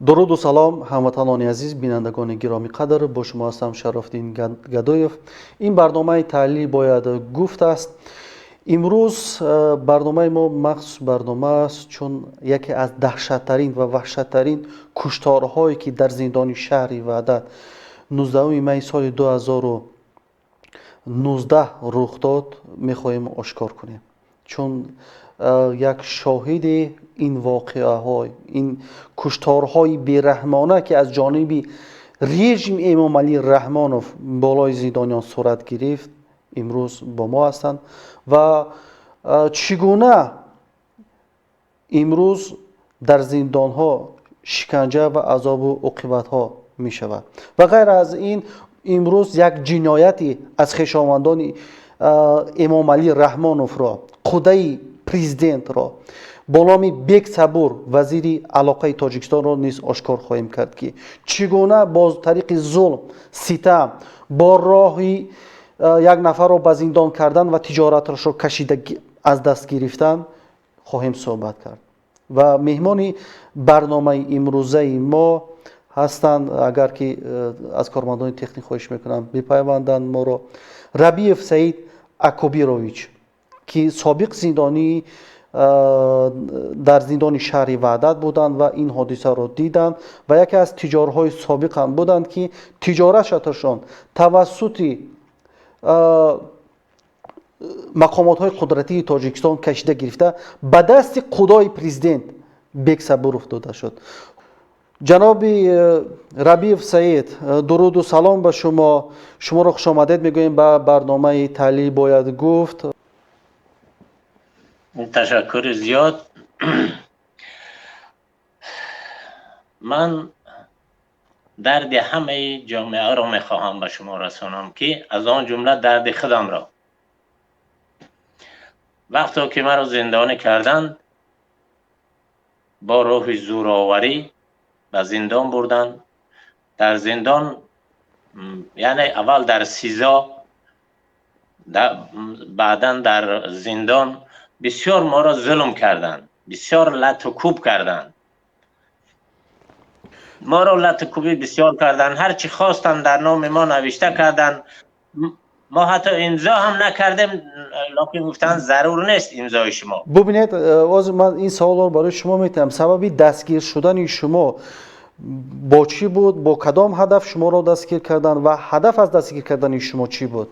Дуруду салом, ҳамватанони азиз, бинандагони гиромӣ қадр, бо шумо ҳастам Шарофиддин Гадоев. Ин барномаи таҳлил бояд гуфт аст. Имрӯз барномаи мо махсус барнома аст, чун яке аз даҳшаттарин ва ваҳшаттарин кушторҳое ки дар зиндони шаҳри Ваҳдат 19 майи соли 2019 рух дод, мехоҳем ошкор кунем. Чун як шоҳиди ин воқеаҳо, ин кушторҳои бераҳмона, ки аз ҷониби режими Эмомалӣ Раҳмонов болои зиндониён сурат гирифт, имрӯз бо мо ҳастанд ва чӣ гуна имрӯз дар зиндонҳо шиканҷа ва азобу оқибатҳо мешавад. Ва ғайр аз ин имрӯз як ҷинояти аз хешовандони Эмомалӣ Раҳмоновро, қудаи президентро бо номи Бек Сабур, вазири алоқаи Тоҷикистонро низ ошкор хоҳем кард, ки чӣ гуна бо тариқи зулм, ситам, бо роҳи як нафарро ба зиндон кардан ва тиҷораташро кашида аз даст гирифтан хоҳем суҳбат кард. Ва меҳмони барномаи имрӯзаи мо ҳастанд, агар ки аз кормандони техник хоҳиш мекунам бипайванданд моро, Рабиев Саид Акобирович, ки собиқ зиндонӣ дар зиндони шаҳри Ваҳдат буданд ва ин ҳодисаро диданд ва яке аз тиҷорҳои собиқ ҳам буданд, ки тиҷораташон тавассути мақомотҳои қудратии Тоҷикистон кашида гирифта ба дасти қудои президент Бек Сабуров дода шуд. Ҷаноби Рабиев Саид, дуруду салом ба шумо. Шуморо хушомадед мегӯем ба барномаи таҳлил бояд гуфт. Ташаккури зиёд. Ман дарди ҳамаи ҷомеаро мехоҳам ба шумо расонам, ки аз он ҷумла дарди худамро. Вақто ки маро зиндонӣ карданд, бо роҳи зӯроварӣ ба зиндон бурданд. Дар зиндон, яъне аввал дар СИЗО, баъдан дар зиндон бисёр моро зулм карданд, бисёр лату кӯб карданд. Моро лату кӯбӣ бисёр карданд, ҳар чӣ хостанд дар номи мо навишта карданд. Мо ҳатто имзо ҳам накардем, лекин гуфтанд зарур нест имзои шумо. Бубинед, ҳозир ман ин саволро барои шумо метиҳам. Сабаби дастгир шудани шумо бо чӣ буд? Бо кадом ҳадаф шуморо дастгир карданд ва ҳадаф аз дастгир кардани шумо чӣ буд?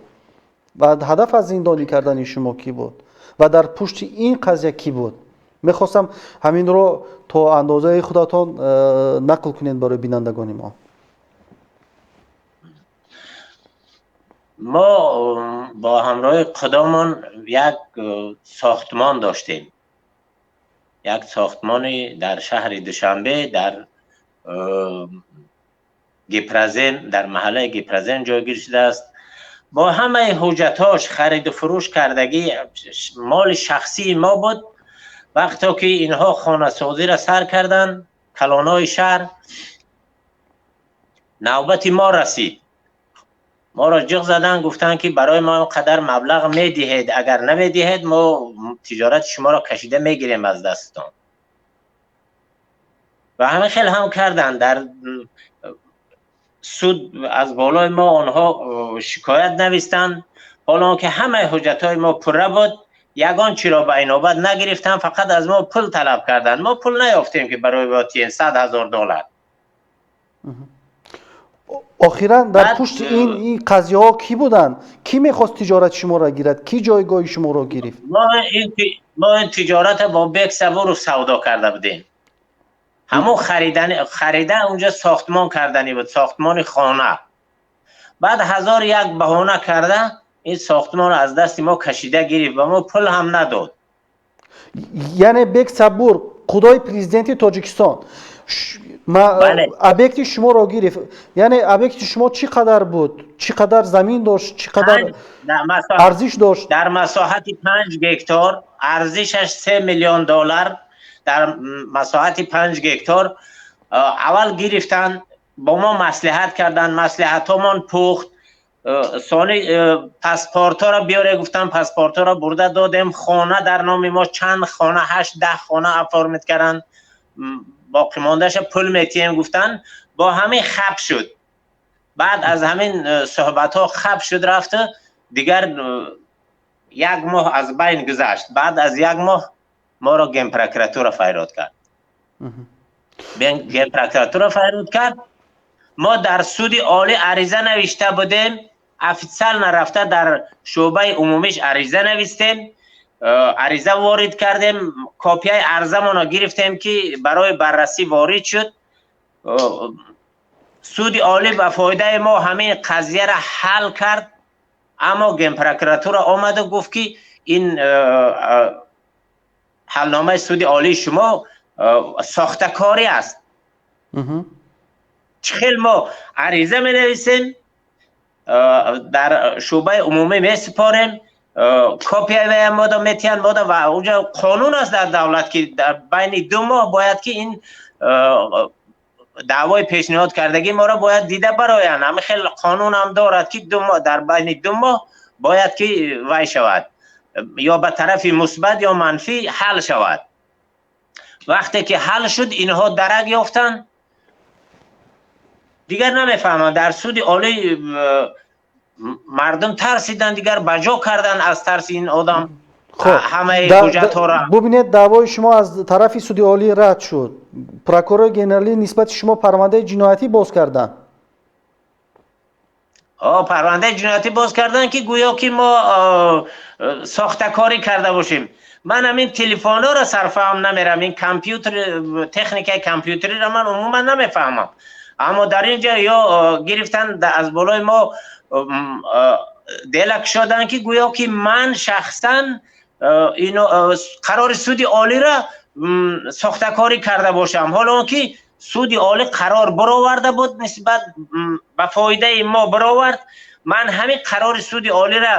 Ва ҳадаф аз зиндонӣ кардани шумо кӣ буд? Ва дар пушти ин қазия кӣ буд? Мехостам ҳаминро то андозаи худатон нақл кунед барои бинандагони мо. Мо бо ҳамроҳи қудомон як сохтмон доштем. Як сохтмони дар шаҳри Душанбе, дар Гипразен, дар маҳаллаи Гипразен ҷойгир шудааст. Бо ҳамаи ҳуҷҷатҳош хариду фурӯш кардагӣ моли шахсии мо буд. Вақто ки инҳо хонасозиро сар карданд, калонҳои шаҳр, навбати мо расид. Моро ҷиғ заданд, гуфтанд ки барои мо инқадар маблағ медиҳед, агар намедиҳед мо тиҷорати шуморо кашида мегирем аз дасттон. Ва ҳамин хел ҳам карданд. Дар суд аз болои мо онҳо шикоят навистанд. ҳоло он ки ҳамаи ҳуҷҷатҳои мо пурра буд, ягон чиро ба инобат нагирифтанд, фақат аз мо пул талаб карданд. Мо пул наёфтем ки барои ватиен $100,000. Охиран дар пушти ин қазияҳо кӣ буданд? Кӣ мехост тиҷорати шуморо гирад? Кӣ ҷойгоҳи шуморо гирифт? Мо ин тиҷоратро бо Бек Сабуров савдо карда будем. Ҳамон харида унҷо сохтмон кардани буд, сохтмони хона. Баъд ҳазор як баҳона карда ин сохтмонро аз дасти мо кашида гирифт, ба мо пул ҳам надод. Яъне Бек Сабур, худои президенти Тоҷикистон, объекти шуморо гирифт. Яъне объекти шумо чӣ қадар буд, чӣ қадар замин дошт, чӣ қадар арзиш дошт? Дар масоҳати 5 гектор, арзишаш 3 миллион доллар. Дар масоҳати 5 гектор аввал гирифтанд, бо мо маслиҳат карданд, маслиҳатҳомон пухт. Сони паспортҳоро биёре гуфтан, паспортҳоро бурда додем. Хона дар номи мо, чанд хона, 8-10 хона оформить карданд, боқимондаша пул метиҳем гуфтан. Бо ҳамин хап шуд. Баъд аз ҳамин суҳбатҳо хап шуд, рафту дигар як моҳ аз байн гузашт. Баъд аз як моҳ моро генпрокуратура файрод кард. Генпрокуратура файрод кард. Мо дар суди олӣ ариза навишта будем, официально рафта дар шӯъбаи умумиш ариза навистем, ариза ворид кардем, копияи арзамонро гирифтем, ки барои баррасӣ ворид шуд. Суди олӣ ба фоидаи мо ҳамин қазияро ҳал кард, аммо генпрокуратура омаду гуфт, ки ин ҳалномаи суди олии шумо сохтакорӣ аст. Чӣ хел мо ариза менависем, дар шӯъбаи умумӣ месупорем, копияи мода метиҳанд мода, ва уҷа қонун аст дар давлат, ки дар байни 2 моҳ бояд ки ин даъвои пешниҳод кардагӣ моро бояд дида бароянд. Ҳамин хел қонун ҳам дорад, ки 2 моҳ, дар байни 2 моҳ бояд ки вай шавад, ё ба тарафи мусбат ё манфӣ ҳал шавад. Вақте ки ҳал шуд, инҳо дарак ёфтанд. Дигар намефаҳмам, дар суди олӣ мардум тарсиданд, дигар ба ҷо карданд аз тарси ин одам ҳамаи ҳуҷҷатҳоро. Бубинед, даъвои шумо аз тарафи суди олӣ рад шуд, прокурори генералӣ нисбати шумо парвандаи ҷиноятӣ боз карданд. Парвандаи ҷиноятӣ боз карданд, ки гӯё ки мо сохтакорӣ карда бошем. Ман ҳамин телефонҳоро сарфаҳм намерам, ин компютер, техникаи компютериро ман умуман намефаҳмам, аммо дар ин ҷо ё гирифтан аз болои мо дело кушоданд, ки гӯё ки ман шахсан ино қарори суди олиро сохтакорӣ карда бошам, ҳоло он ки суди олӣ қарор бароварда буд, нисбат ба фоидаи мо баровард. Ман ҳамин қарори суди олиро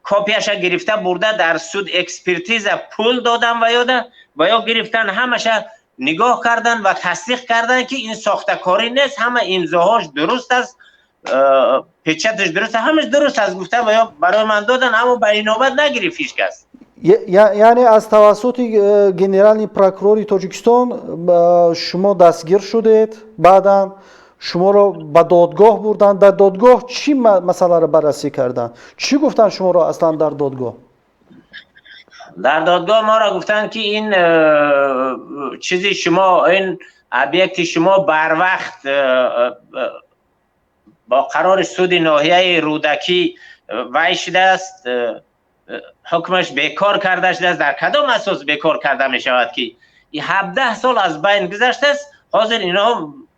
копияша гирифта бурда дар суд экспертиза пул додам ва ёда ва ё гирифтан, ҳамаша нигоҳ кардан ва тасдиқ кардан, ки ин сохтакорӣ нест, ҳама имзоҳош дуруст аст, печаташ дуруст аст, ҳамаш дуруст аст гуфта ва ё барои ман додан, аммо ба инобат нагирифт ҳеҷ кас. Яъне аз тавассути генеральный прокурори Тоҷикистон шумо дастгир шудед, баъдан шуморо ба додгоҳ бурданд. Дар додгоҳ чӣ масъаларо баррасӣ карданд, чӣ гуфтанд шуморо аслан дар додгоҳ? Дар додгоҳ моро гуфтанд, ки ин чизи шумо, ин объекти шумо барвақт бо қарори суди ноҳияи Рӯдакӣ вай шудааст, ҳукмаш бекор карда шудааст. Дар кадом асос бекор карда мешавад, ки 17 сол аз байн гузаштааст? Ҳозир инҳо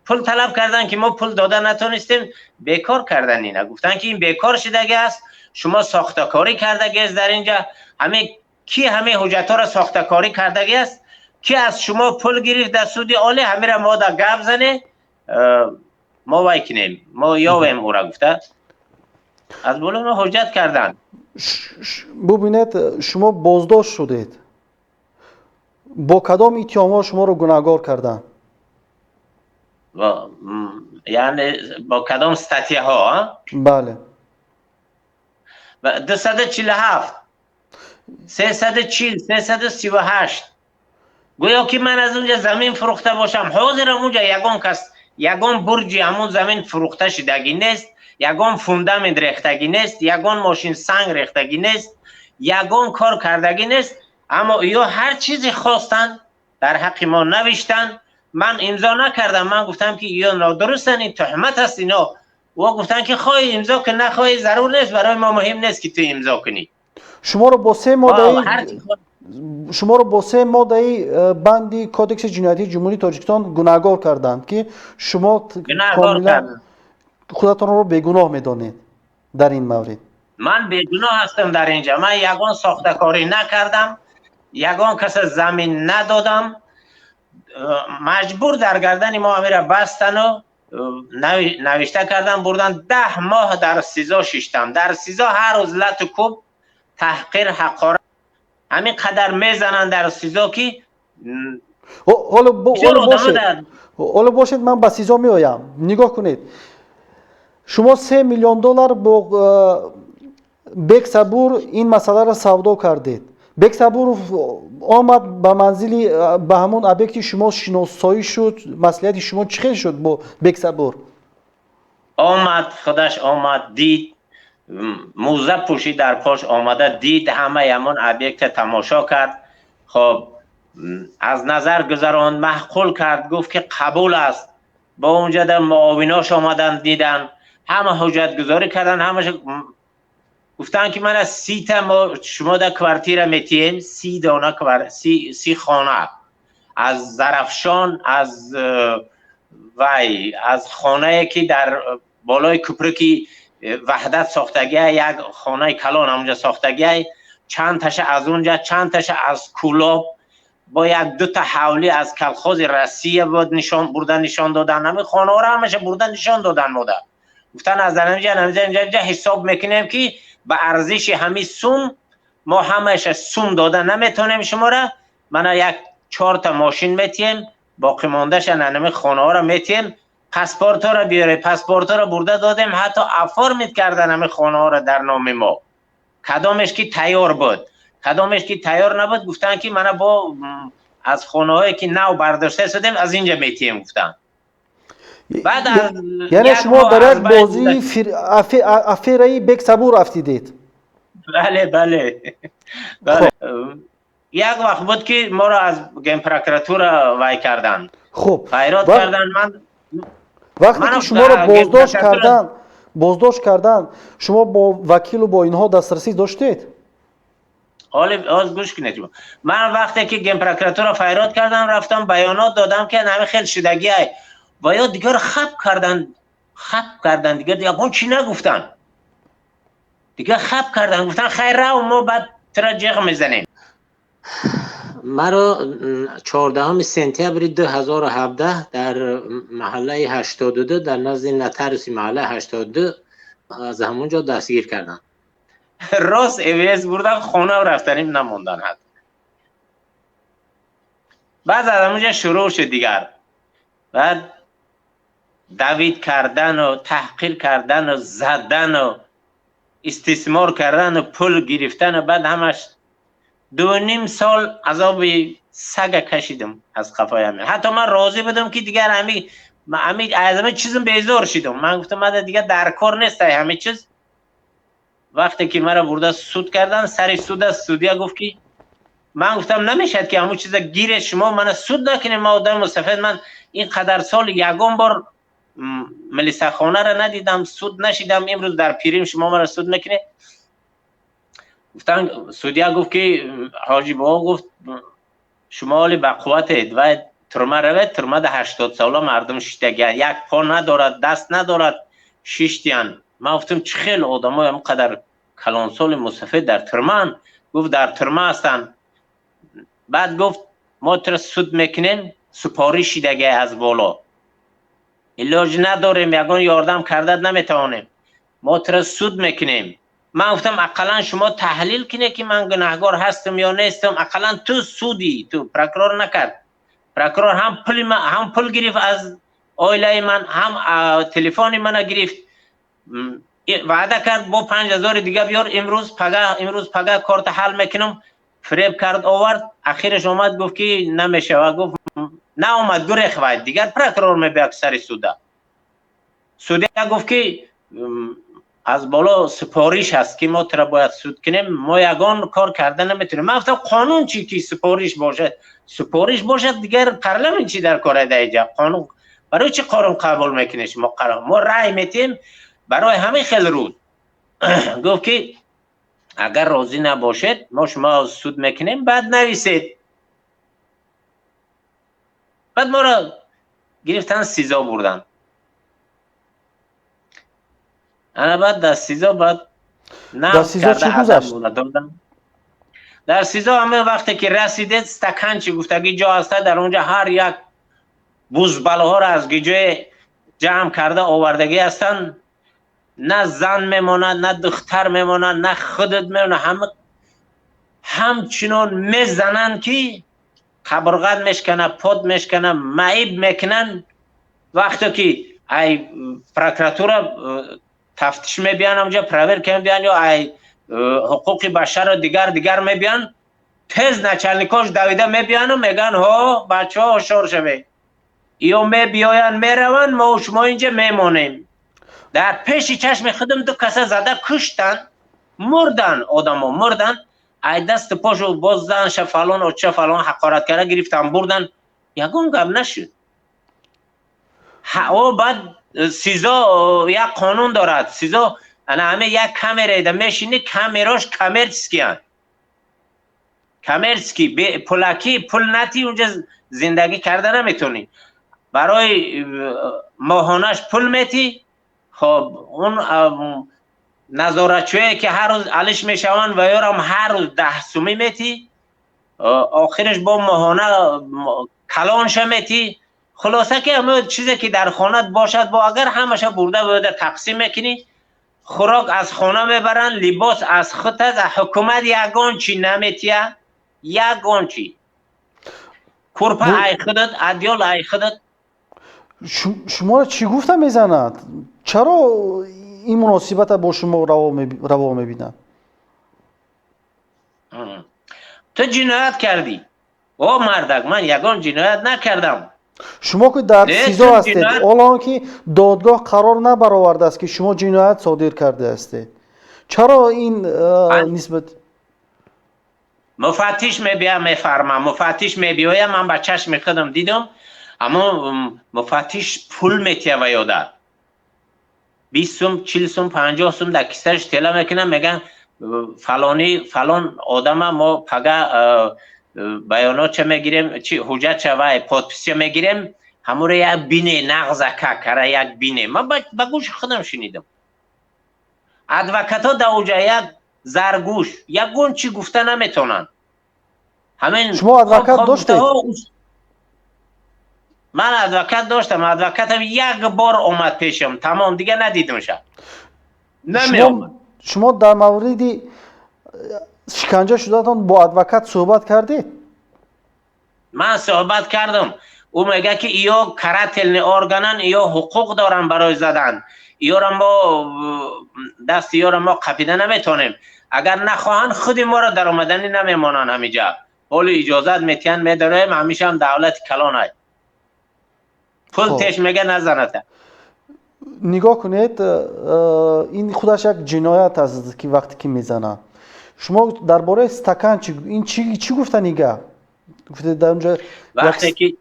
пул талаб карданд, ки мо пул дода натонистем, бекор кардан ина. Гуфтанд, ки ин бекор шудагӣ аст, шумо сохтакорӣ кардагиаст. Дар инҷа ҳамин ки ҳамин ҳуҷҷатҳоро сохтакорӣ кардагӣ аст, ки аз шумо пул гирифт дар суди олӣ, ҳамира мо да гап зане, мо вай кинем, мо ёвем ӯра гуфта аз болои мо ҳуҷҷат карданд. Бубинед, шумо боздошт шудед, бо кадом иттиҳомҳо шуморо гунаҳгор карданд? Яъне бо кадом статьяҳо? Бале. 247, 340, 338. Гӯё ки ман аз унҷа замин фурӯхта бошам. Ҳозирам унҷа ягон кас, ягон бурҷи ҳамун замин фурӯхта шудагӣ нест, ягон фундамент рехтагӣ нест, ягон мошин санг рехтагӣ нест, ягон кор кардагӣ нест, аммо ё ҳар чизе хостанд дар ҳаққи мо навиштанд. Ман имзо накардам. Ман гуфтам, ки ё нодурустанд, ин туҳмат аст. Ино о гуфтанд, ки хоҳӣ имзо кун, нахоҳӣ зарур нест, барои мо муҳим нест, ки ту имзо кунӣ. Шуморо бо се моддаи банди Кодекси ҷиноятии Ҷумҳурии Тоҷикистон гунаҳгор карданд, ки шумо комилан Худатонро бегуноҳ медонед дар ин маврид? Ман бегуноҳ ҳастам дар инҷа. Ман ягон сохтакорӣ накардам, ягон каса замин надодам. Маҷбур дар гардани мо амира бастану навишта кардан, бурдан. 10 моҳ дар СИЗО шиштам. Дар СИЗО ҳар рӯз лату кӯб, таҳқир, ҳақорат, ҳамин қадар мезананд дар СИЗО, ки Ҳоло бошед, ман ба СИЗО меоям. Нигоҳ кунед, шумо 3 миллион доллар бо Бек Сабур ин масъаларо савдо кардед. Бек Сабуров омад ба манзили, ба ҳамон объекти шумо шиносоӣ шуд. Маслиҳати шумо чӣ хел шуд бо Бек Сабур? Омад, худаш омад, дид, мӯза пӯшид дар пош, омада дид, ҳамаи ҳамон объекта тамошо кард. Хоб, аз назар гузаронд, маъқул кард, гуфт, ки қабул аст. Бо унҷа дар муовинош омаданд, диданд, ҳама ҳуҷҷатгузорӣ карданд, ҳамааш гуфтанд, ки мана 30-та мо шумо дар квартира метиҳем, 30 дона, 30 хона аз Зарафшон, аз вай, аз хонае, ки дар болои кӯпруки Ваҳдат сохтагия, як хонаи калон ҳамунҷа сохтагия, чанд таша аз унҷа, чанд таша аз Кӯлоб, бо як дута ҳавлӣ аз колхози Россия буд, нишон бурда нишон додан. Ҳамин хонаҳоро ҳамаша бурда нишон додан. Мода гуфтан, аз инҷа, инҷа, инҷа ҳисоб мекунем, ки ба арзиши ҳамин сум мо ҳамаша сум дода наметавонем шумора. Мана як чорта мошин метиҳем, боқимондаша нанами хонаҳоро метиҳем, паспортҳоро биёред. Паспортҳоро бурда додем, ҳатто оформить кардан ҳамин хонаҳоро дар номи мо, кадомеш ки тайёр буд, кадомеш ки тайёр набуд, гуфтанд, ки мана бо аз хонаҳое, ки нав бардошта шудем, аз инҷа метиҳем, гуфтанд. Баъд яъне шумо дар як бозии афераи Бек Сабур афтидед? Бале. Як вақт буд, ки моро аз генпрокуратура вай карданд. Хуб. Файрод карданд ман. Вақте ки шуморо боздошт карданд, шумо бо вакилу бо инҳо дастрасӣ доштед? Ҳоли оз гӯш кунед. Ман вақте ки генпрокуратура файрод кардам, рафтам, баёнот додам, ки ҳамин хел шудагиай, ва ё дигар хап карданд, хап карданд, дигар ягон чӣ нагуфтанд, дигар хап карданд, гуфтанд: «Хайр, рав, мо баъд тура ҷиғ мезанем». Маро 14 сентябри 2017 дар маҳаллаи 82, дар назди нотариуси маҳаллаи 82, аз ҳамон ҷо дастгир карданд. Рост МВС бурдан, хона рафтаним намондан ҳатто. Баъд аз ҳамонҷа шурӯъ шуд дигар, баъд давить кардану таҳқир кардану задану истисмор кардану пул гирифтану. Баъд ҳамаш 2.5 сол азоби сага кашидам аз қафои ҳамин. Ҳатто ман розӣ будам, ки дигар ҳами аз ҳами чизм безор шидам. Ман гуфтам, мада дигар дар кор нест ҳами чиз. Вақте ки маро бурда суд кардан, сари суда судья гуфт, ки ман гуфтам, намешавад, ки ҳамун чиза гиред, шумо мана суд накунед. Ман одами мусафед, ман ин қадар сол ягон бор милисахонаро надидам, суд нашидам. Имрӯз дар пирим шумо маро суд мекунед? Гуфтан, судья гуфт, ки ҳоҷи бобо, гуфт, шумо ҳоли ба қувватед ва турма равед. Турмада 80 сола мардум шиштагиян, як по надорад, даст надорад, шиштиян. Ман гуфтам, чӣ хел одамои ҳам қадар калонсоли мусафед дар турмаанд? Гуфт, дар турма ҳастанд. Баъд гуфт, мо тура суд мекунем, супориш шидагия аз боло, илоҷ надорем, ягон ёрдам карда наметавонем, мо тура суд мекунем. Ман гуфтам, ақаллан шумо таҳлил кунед, ки ман гунаҳгор ҳастам ё нестам. Ақаллан ту судӣ, ту прокурор накард. Прокурор ҳам пули ҳам пул гирифт аз оилаи ман, ҳам телефони мана гирифт. Ваъда кард, бо 5000-и дига биёр, имрӯз пага, имрӯз пага корта ҳал мекунам. Фиреб кард, овард. Ахираш омад, гуфт, ки намешава. Гуфт, наомад, гурехт вай. Дигар прокурор мебиёд сари суда. Судья гуфт, ки аз боло супориш аст, ки мо тура бояд суд кунем, мо ягон кор карда наметавонем. Ман гуфтам, қонун чӣ, ки супориш бошад, супориш бошад, дигар парламент чӣ дар кора дар иҷа? Қонун барои чӣ қонун қабул мекунед шумо? Мо рай метиҳем барои ҳамин хел рӯз. Гуфт, ки агар розӣ набошед, мо шумо суд мекунем, баъд нависед. Баъд моро гирифтан, СИЗО бурданд. Ана баъд дар СИЗО баъд Дар СИЗО чӣ гузашт? Дар СИЗО ҳамин вақте ки расидед, стаканчи гуфтагӣ ҷо ҳаста, дар онҷа ҳар як бузбалоҳоро аз гиҷое ҷамъ карда овардагӣ ҳастанд. На зан мемонад, на духтар мемонад, на худат мемонад. Ҳама ҳамчунон мезананд, ки қабурғат мешкана, под мешкана, маиб мекунанд. Вақте ки ай прокуратура тафтиш мебиян, ҳамҷа проверка мебиян ё ай ҳуқуқи башарро дигар дигар мебиян, тез начальникош давида мебияну мегӯянд: «Ҳо, бачаҳо, ҳушёр шавед, ё мебиёянд, мераванд, мо шумо инҷа мемонем». Дар пеши чашми худам ду каса зада куштанд, мурдан, одамо мурдан. Ай дасту пошу боз занша фалон, оча фалон ҳақорат карда гирифтан, бурдан, ягон гап нашуд. О баъд СИЗО як қонун дорад. СИЗО ана ҳаме як камераеда мешини, камерош коммерческиянд, коммерческий, пулакӣ. Пул натӣ, унҷа зиндагӣ карда наметонӣ. Барои моҳонаш пул метӣ. Хоб, он назоратчиое ки ҳар рӯз алиш мешаванд ва ёрам ҳар рӯз 10 сумӣ метӣ, охираш бо моҳона калонша метӣ. Хулоса ки ҳама чизе ки дар хонат бошад, бо агар ҳамаша бурда бояда тақсим мекунӣ. Хӯрок аз хона мебаранд, либос аз худ аст, ҳукумат ягон чи наметия, ягон чи. Курпа ай худат, одеял ай худат. Шуморо чӣ гуфта мезанад? Чаро ин муносибата бо шумо раво мебинад? Ту ҷиноят кардӣ. О мардак, ман ягон ҷиноят накардам. Шумо ки дар СИЗО ҳастед, ҳоло он ки додгоҳ қарор набаровардааст, ки шумо ҷиноят содир кардаастед, чаро ин нисбат? Муфаттиш мебия, мефарма, муфаттиш мебиёя. Ман ба чашми худам дидам, аммо муфаттиш пул метия ва ёда 20 сум, 40 сум, 50 сум дар кисааш тела мекунам. Меган: «Фалони фалон одама мо пага баёнотча мегирем, чи ҳуҷҷатча вай подписча мегирем, ҳамуро як бине, нағзака кара як бине». Ман ба гӯши худам шунидам. Адвокатҳо дар уҷа як заргӯш, ягон чӣ гуфта наметавонанд. Ҳамин. Шумо адвокат доштед? Ман адвокат доштам. Адвокатам як бор омад пешам, тамом, дига надидамша, намеомад. Шумо дар мавриди шиканҷа шудатон бо адвокат суҳбат кардед? Ман суҳбат кардам. Ӯ мегӯяд, ки иё карательный органан, иё ҳуқуқ доранд барои задан, иёра мо дасти иёра мо қапида наметавонем. Агар нахоҳанд, худи моро даромаданӣ намемонанд. Ҳамиҷа ҳоли иҷозат метиҳанд, медароем. Ҳамишаам давлати калонай, пул теш мега, назаната. Нигоҳ кунед, ин худаш як ҷиноят аст, ки вақте ки мезанад. Шумо дар бораи стаканчик ин чӣ гуфтани гап гуфтед дар онҷо? Вақте ки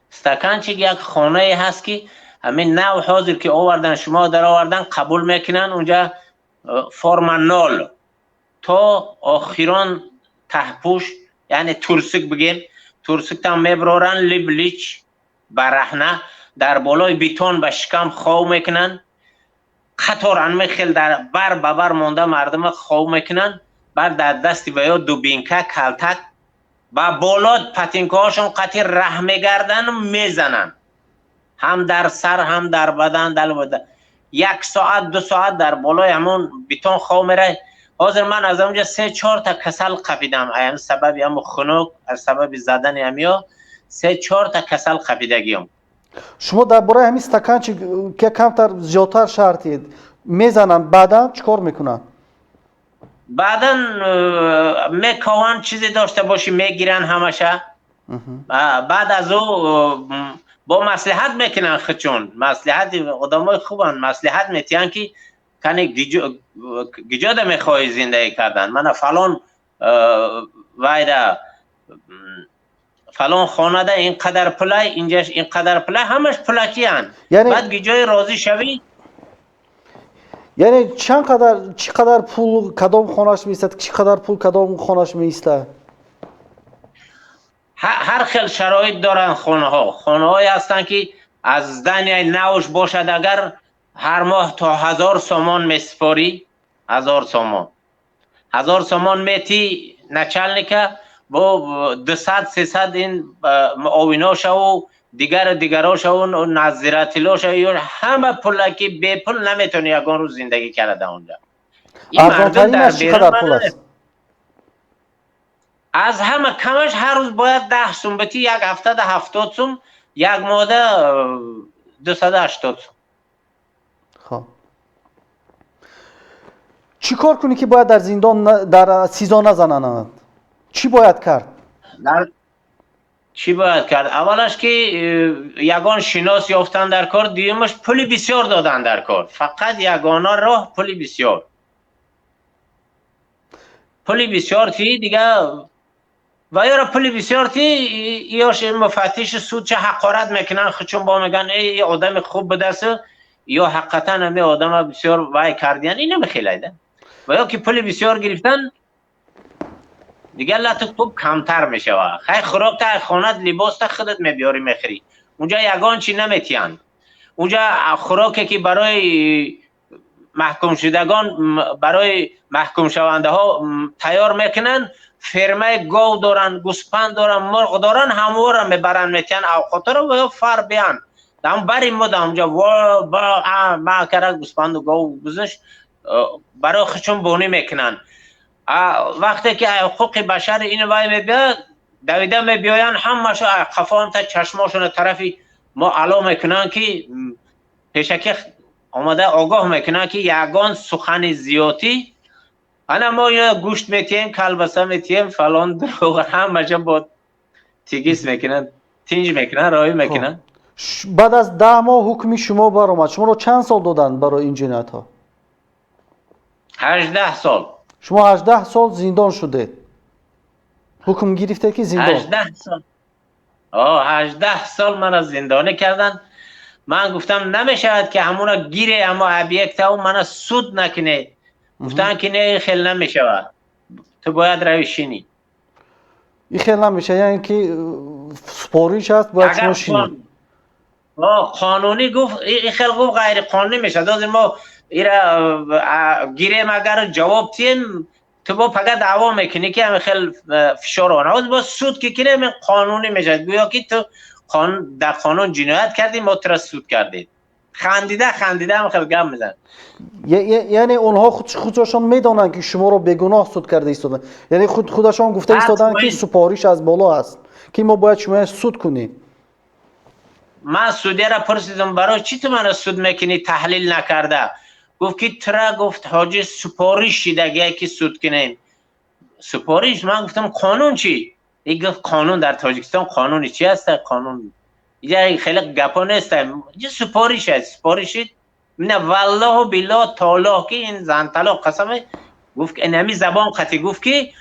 стаканчик як хонае ҳаст, ки ҳамин нав ҳозир ки овардан, шумо даровардан, қабул мекунанд унҷа форма нол то охирон таҳпӯш, яъне турсик бигем, турсиктам мебароранд, либ лич бараҳна дар болои бетон ба шикам хов мекунанд. Қатор анмехел дар бар ба бар монда мардума хов мекунанд. Баъд дар дасти ва ё дубинка, калтак, ба боло патинкаҳошон қатӣ раҳ мегардану мезананд, ҳам дар сар, ҳам дар бадан. Як соат, 2 соат дар болои ҳамон бетон хов мерай. Ҳозир ман аз онҷа се чорта касал қапидам. Ам сабаби ҳамо хунук, аз сабаби задани ҳамиё се чорта касал қапидагиём. Шумо дар бораи ҳамин стаканчик ки камтар зиёдтар шартед. Мезананд, баъдан чӣ кор мекунанд? Баъдан мекованд, чизе дошта бошӣ, мегиранд ҳамаша. Баъд аз ӯ бо маслиҳат мекунанд худшон. Маслиҳати одамои хубанд, маслиҳат метиҳанд, ки кани гиҷода мехоҳӣ зиндагӣ кардан? Мана фалон вайда, фалон хонада ин қадар пулай, инҷаш ин қадар пулай, ҳамаш пулакиянд. Баъд гиҷои розӣ шавӣ. Яъне чанд қадар, чӣ қадар пул кадом хонаш меистад, чӣ қадар пул кадом хонаш меистад? Ҳар хел шароит доранд хонаҳо. Хонаҳое ҳастанд, ки аз зданияи навш бошад, агар Ҳар моҳ то 1000 сомон месупорӣ, 1000 сомон. 1000 сомон мети начальника, бо 200-300 ин муовиношаву дигар дигарошаву надзирателошаву, ҳама пула ки бепул наметавонӣ ягон рӯз зиндагӣ карда онҷа. Арзонтаринаш чӣ қадар пул аст? Аз ҳама камаш ҳар рӯз бояд 10 сум битӣ, як ҳафтада 70 сум, як моҳда 280 сум. Хоб, чӣ кор кунӣ, ки бояд дар зиндон, дар СИЗО назананд? Чӣ бояд кард? Чӣ бояд кард? Аввалаш ки ягон шинос ёфтан дар кор, дуюмаш пули бисёр додан дар кор. Фақат ягона роҳ пули бисёр. Пули бисёр ти дига ва ёро пули бисёр ти, ёш муфаттиши суд ча ҳақорат мекунанд, хучун бо мегӯянд: «Эй, одами хуб будасту», ё ҳақиқатан ҳами одама бисёр вай кардиян, ина мехелайда. Ва ё ки пули бисёр гирифтан, дигар лату кӯб камтар мешавад. Хай, хӯрокта хонат, либоста худат мебиёрӣ, мехӯрӣ. Унҷа ягон чи наметиҳанд. Унҷа хӯроке ки барои маҳкумшудагон, барои маҳкумшавандаҳо тайёр мекунанд, фермаи гов доранд, гӯспанд доранд, мурғ доранд, ҳамвора мебаранд, метиҳанд авқотаро ва ё фар биҳанд. Ам бари мо да онҷа ма кара гӯспанду гов гузошт, барои худшон бонӣ мекунанд. Вақте ки ҳуқуқи башар ин вай мебиёяд, давида мебиёянд, ҳамаашо қафоамта чашмошона тарафи мо ало мекунанд, ки пешакӣ омада огоҳ мекунанд, ки ягон сухани зиёдӣ, ана мо ё гӯшт метиҳем, калбаса метиҳем, фалон дурӯғ, ҳамаша бо тигис мекунанд, тинҷ мекунанд, роҳӣ мекунанд. Баъд аз 10 моҳ ҳукми шумо баромад. Шуморо чанд сол доданд барои ин ҷиноятҳо? 18 сол. Шумо 18 сол зиндон шудед, ҳукм гирифтед, ки зиндон. 18 сол, 18 сол маро зиндонӣ карданд. Ман гуфтам, намешавад ки ҳамуна гире, ҳамо объектау мана суд накунед. Гуфтанд, ки не, хел намешавад, ту бояд рави шинӣ. И хел намешавад, яъне ки супориш аст, бояд шумо шинед. Қонунӣ гуфт, и хел гуфт, ғайриқонунӣ мешавад. Ҳозир мо ира гирем, агар ҷавоб тием, ту бо пага даъво мекунӣ, ки ҳами хел фишор овард. Ҳозир бо суд ки кунем, ин қонунӣ мешавад, гӯё ки ту дар қонун ҷиноят кардӣ, мо тура суд кардем. Хандида хандида ҳам хел гап мезанад. Яъне онҳо худашон медонанд, ки шуморо бегуноҳ суд карда истоданд, яъне худашон гуфта истоданд, ки супориш аз боло аст, ки мо бояд шумоя суд кунем. Ман судяра пурсидам: «Барои чӣ ту маро суд мекунӣ таҳлил накарда?» Гуфт, ки тура, гуфт, ҳоҷӣ, супориш шидагие, ки суд кунем, супориш. Ман гуфтам: «Қонун чӣ?» И гуфт: «Қонун дар Тоҷикистон қонуни чи аст? Қонун иҷа хеле гапо нест, иҷа супориш аст, супориши на». Валлоҳу биллоҳ таоллоҳ, ки ин занталоқ қасаме, гуфт, ин ҳами забон қатӣ гуфт, ки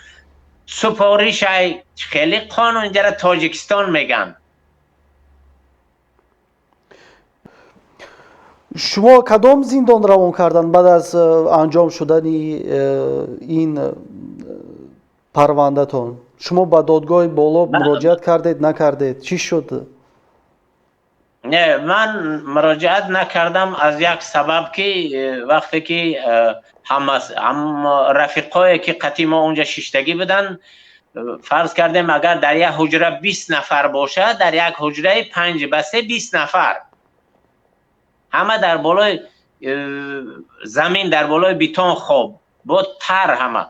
супоришай, хеле қонун иҷара Тоҷикистон меган. Шумо кадом зиндон равон карданд баъд аз анҷом шудани ин парвандатон? Шумо ба додгоҳи боло муроҷиат кардед, накардед, чӣ шуд? Не, ман муроҷиат накардам аз як сабаб, ки вақте ки рафиқое ки қатъи мо унҷа шиштагӣ буданд, фарз кардем, агар дар як ҳуҷра 20 нафар бошад, дар як ҳуҷраи 5 ба 3 20 нафар, ҳама дар болои замин, дар болои бетон хоб бо тар ҳама.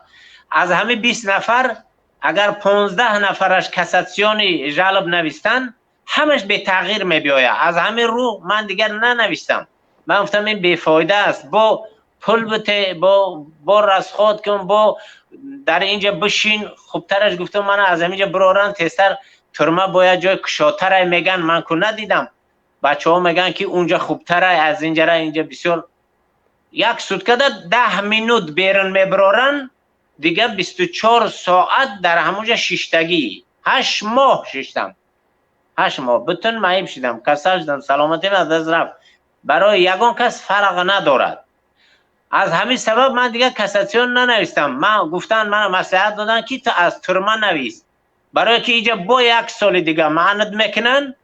Аз ҳамин 20 нафар агар 15 нафараш кассационный жалоба навистанд, ҳамаш бетағйир мебиёяд. Аз ҳамин рӯ ман дигар нанавистам. Ман гуфтам, ин бефоида аст, бо пул бите, бо расход кун, бо дар инҷа бишин. Хубтараш, гуфтам, мана аз ҳаминҷа бироран тезтар. Турма бояд ҷои кушодтарай меган, ман ку надидам. Бачаҳо мегӯянд, ки унҷа хубтарай аз инҷара. Инҷа бисёр як суткада 10 минут берун мебироранд, дига 24 соат дар ҳамонҷа шиштагӣ. 8 моҳ шиштам, 8 моҳ бутун маиб шудам, касал шудам, саломатим аз даст рафт. Барои ягон кас фарқ надорад. Аз ҳамин сабаб ман дигар кассатсион нанавистам. Ман гуфтанд, мана маслиҳат доданд, ки ту аз турма навис, барое ки инҷа бо як соли дига маънат мекунанд,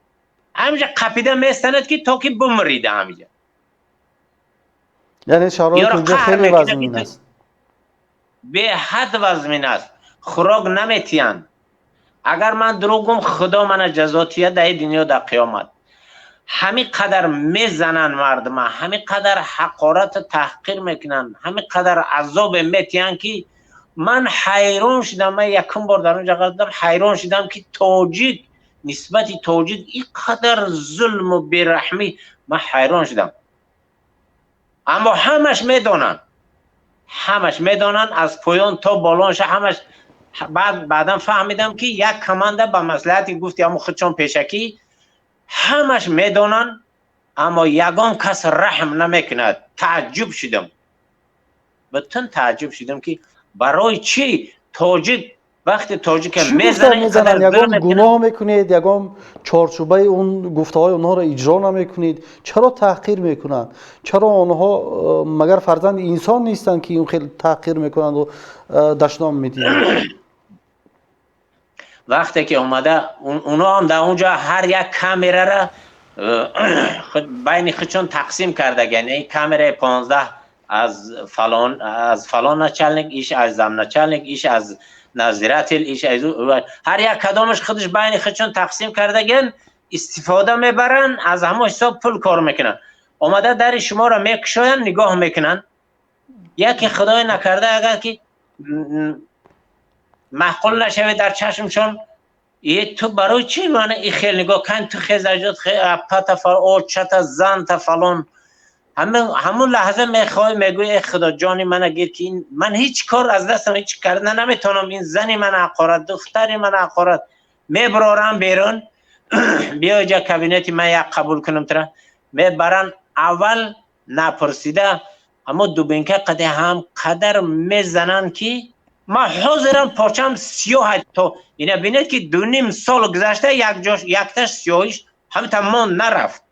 ҳаминҷа қапида месtanад, ки то ки бумрида ҳаминҷа. Яъне шароит унҷо хеле вазмин аст. Беҳад вазмин аст. Хӯрок наметиҳанд. Агар ман дурӯғ гум, Худо мана ҷазо тиҳад дар дунё, дар қиёмат. Ҳамин қадар мезананд мардума, ҳамин қадар ҳақорату таҳқир мекунанд, ҳамин қадар азобе метиҳанд, ки ман ҳайрон шудам. Ман якум бор дар он ҷо дидам, ҳайрон шудам, ки тоҷик нисбати тоҷик ин қадар зулму бераҳмӣ. Ман ҳайрон шудам. Аммо ҳамаш медонанд, ҳамаш медонанд, аз поён то болонша ҳамаш. Баъд баъдан фаҳмидам, ки як команда ба маслиҳати гуфти ҳамун худшон пешакӣ ҳамаш медонанд, аммо ягон кас раҳм намекунад. Тааҷҷуб шудам, бутун тааҷҷуб шудам, ки барои чӣ тоҷик вақте тоҷика мезананд, ягон гуноҳ мекунед, ягон чорчӯбаи он гуфтаҳои онҳоро иҷро намекунед, чаро таҳқир мекунанд? Чаро онҳо магар фарзанди инсон нестанд, ки он хел таҳқир мекунанду дашном медиҳанд? Вақте ки омада онҳо ҳам дар он ҷо ҳар як камерара байни худшон тақсим кардаган. Камераи 15 аз фалон начальник, иш аз замначальник, иш аз надзиратель, иш аз ҳар як кадомаш худаш байни худшон тақсим кардаган, истифода мебаранд, аз ҳамон ҳисоб пул кор мекунанд. Омада дари шуморо мекушоянд, нигоҳ мекунанд. Яке, худое накарда, агар ки маъқул нашавед дар чашмшон, е, ту барои чӣ мана и хел нигоҳ кан, ту хезаҷот, пата, очата, занта, фалон. Ҳамун лаҳза мехоҳӣ, мегӯӣ: э худо, ҷони мана гир, ки ман ҳеҷ кор аз дастам ҳеҷ карда наметавонам, ин зани мана ҳақорат, духтари мана ҳақорат. Мебарорам берун, биё иҷа кабинети ман, як қабул кунам тура. Мебаранд, аввал напурсида ҳамо дубинка қаде ҳам қадар мезананд, ки ман ҳозирам почам сиёҳ. То ина бинед, ки 2.5 сол гузашта, якҷош якташ сиёҳиш ҳамта монд, нарафт.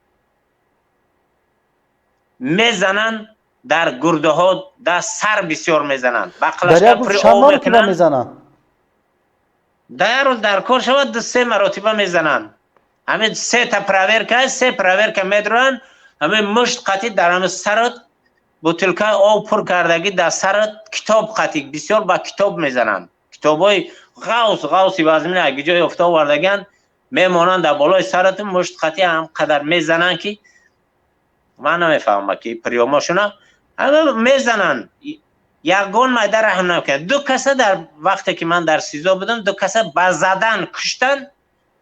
Мезананд дар гурдаҳо, дар сар бисёр мезананд. Мезананд? Дар як рӯз дар кор шавад, ду се маротиба мезананд. Ҳамин сета проверка, се проверка медуранд. Ҳамин мушт қатӣ дар ҳамин сарат, бутилкаи об пур кардагӣ дар сарат, китоб қатӣ, бисёр ба китоб мезананд. Китобҳои ғавс ғавси вазмин ҷои ёфта овардагианд, мемонанд дар болои сарату мушт қатӣ ҳам қадар мезананд, ки ман намефаҳмам, ки приёмошуна мезананд. Ягон майда раҳм намекунад. Ду каса дар вақте ки ман дар СИЗО будам, ду каса ба задан куштан,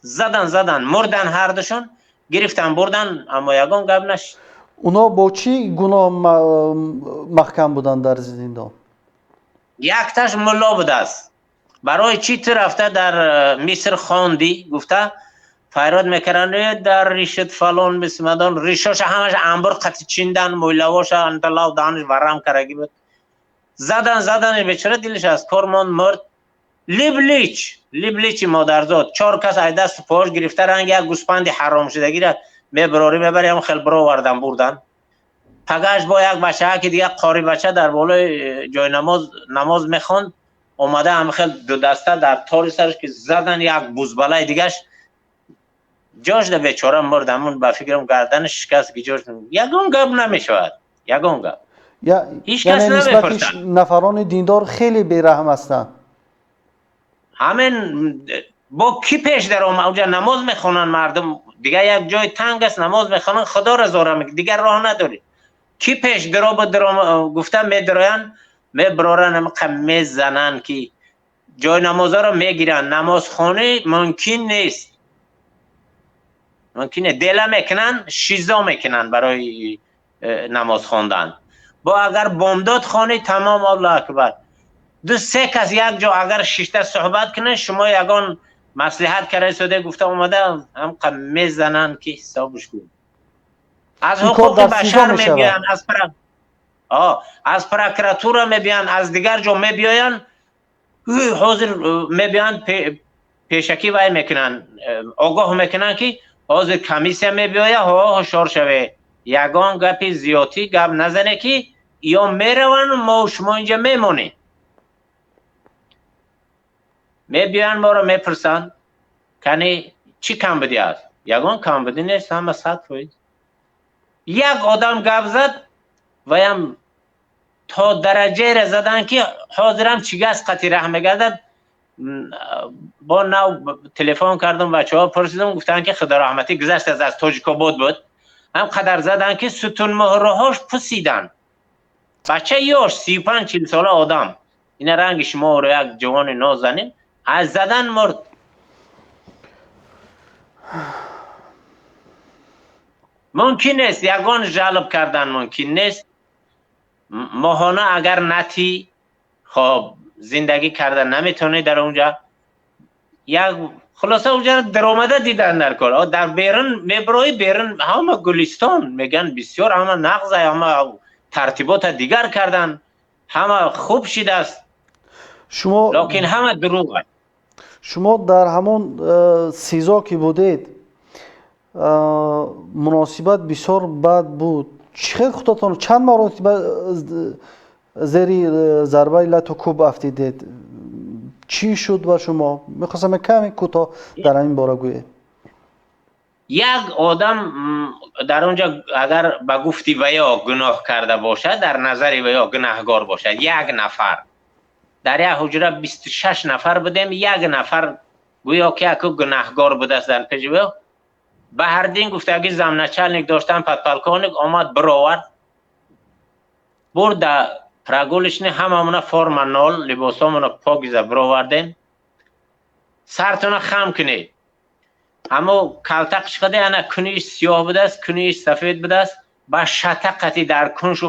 задан, задан, мурдан ҳардушон, гирифтан, бурдан, аммо ягон гап нашид. Онҳо бо чӣ гуноҳ маҳкам буданд дар зиндон? Якташ мулло будааст. Барои чӣ ту рафта дар Миср хондӣ, гуфта файрод мекарданд: дар ришат фалон бисмадон. Ришоша ҳамаш амбур қати чиндан, мӯйлавоша анталав даҳанаш варам карагӣ буд. Задан, задан, бечора дилаш аз кор монд, мурд. Либлич, либличи модарзод, чор кас ай дасту пош гирифта, ранги як гӯспанди ҳаромшудагира мебарорӣ, мебари, ҳам хел бировардан, бурдан. Пагаш бо як бачаа ки дига қори бача дар болои ҷойнамоз намоз мехонд, омада ҳам хел дудаста дар тори сараш ки задан, як бузбалаи дигаш ҷош да, бечора мурд. Ҳамун ба фикрам гарданаш шикаст, ки ҷош. Ягон гап намешавад, ягон гап. Ҳеҷ кас намепурсад. Нафарони диндор хеле бераҳм ҳастанд. Ҳамин бо кӣ пеш дарома, онҷа намоз мехонанд мардум, дигар як ҷои танг аст, намоз мехонанд, худоро зора, дигар роҳ надорӣ. Кӣ пеш дароба гуфта медароянд, мебароранд, ҳамиқа мезананд, ки ҷои намозаро мегиранд. Намозхонӣ мумкин нест, мумкин нест. Дела мекунанд, шизо мекунанд барои намоз хондан. Бо агар бомдод хонӣ, тамом, Аллоҳ акбар. Ду се кас як ҷо агар шишта суҳбат кунанд, шумо ягон маслиҳат карда сода, гуфта омада ҳамқа мезананд, ки ҳисобш кун. Аз ҳуқуқи башар мебиёянд, аз прокуратура мебиёянд, аз дигар ҷо мебиёянд. Ҳозир мебиёянд, пешакӣ вай мекунанд, огоҳ мекунанд, ки ҳозир комиссия мебиёяд, ҳо, ҳушёр шавед, ягон гапи зиёдтӣ гап назане, ки ё мераванд, мо шумо инҷа мемонем. Мебиёянд, моро мепурсанд: кани, чӣ камбудӣ аст? Ягон камбудӣ нест, ҳама 100%. Як одам гап зад, ваям То дараҷаеро задан, ки ҳозирам чигас қати раҳ мегардад. Бо нав телефон кардам, бачаҳо пурсидам, гуфтанд, ки худо раҳматӣ гузашт, аз Тоҷикобод буд. Ҳам қадар задан, ки сутунмуҳраҳош пусиданд. Бача ёш, 35-40 сола одам, ина ранги шуморо, як ҷавони нозанин, аз задан мурд. Мумкин нест ягон жалб кардан, мумкин нест. Моҳона агар натӣ, хоб, зиндагӣ карда наметавонӣ дар онҷа. Як хулоса, онҷа даромада дидан дар кор. Дар берун мебироӣ, берун ҳама гулистон мегӯянд, бисёр ҳама нағза, ҳама тартибота дигар кардан, ҳама хуб шидааст. Шумо Лекин ҳама дурӯғ аст. Шумо дар ҳамон СИЗО ки будед, муносибат бисёр бад буд. Чӣ хел худатон, чанд маротиба зери зарбаи лату кӯб афтидед? Чӣ шуд ба шумо? Мехостам каме кӯтоҳ дар ҳамин бора гӯед. Як одам дар он ҷо агар ба гуфти ваё гуноҳ карда бошад, дар назари ваё гунаҳгор бошад, як нафар дар як ҳуҷра, 26 нафар будем, як нафар гӯё ки яку гунаҳгор будааст дар пеши ваё. Баҳрдин гуфтаги замначальник доштан, подполковник, омад, бировард, бурд да прогулочный. Ҳамамона форма нол, либосомона покиза бировардем. Сартона хам кунед. Ҳамо калтак шиқаде, ана куниш сиёҳ будааст, куниш сафед будааст, ба шатақати дар куншу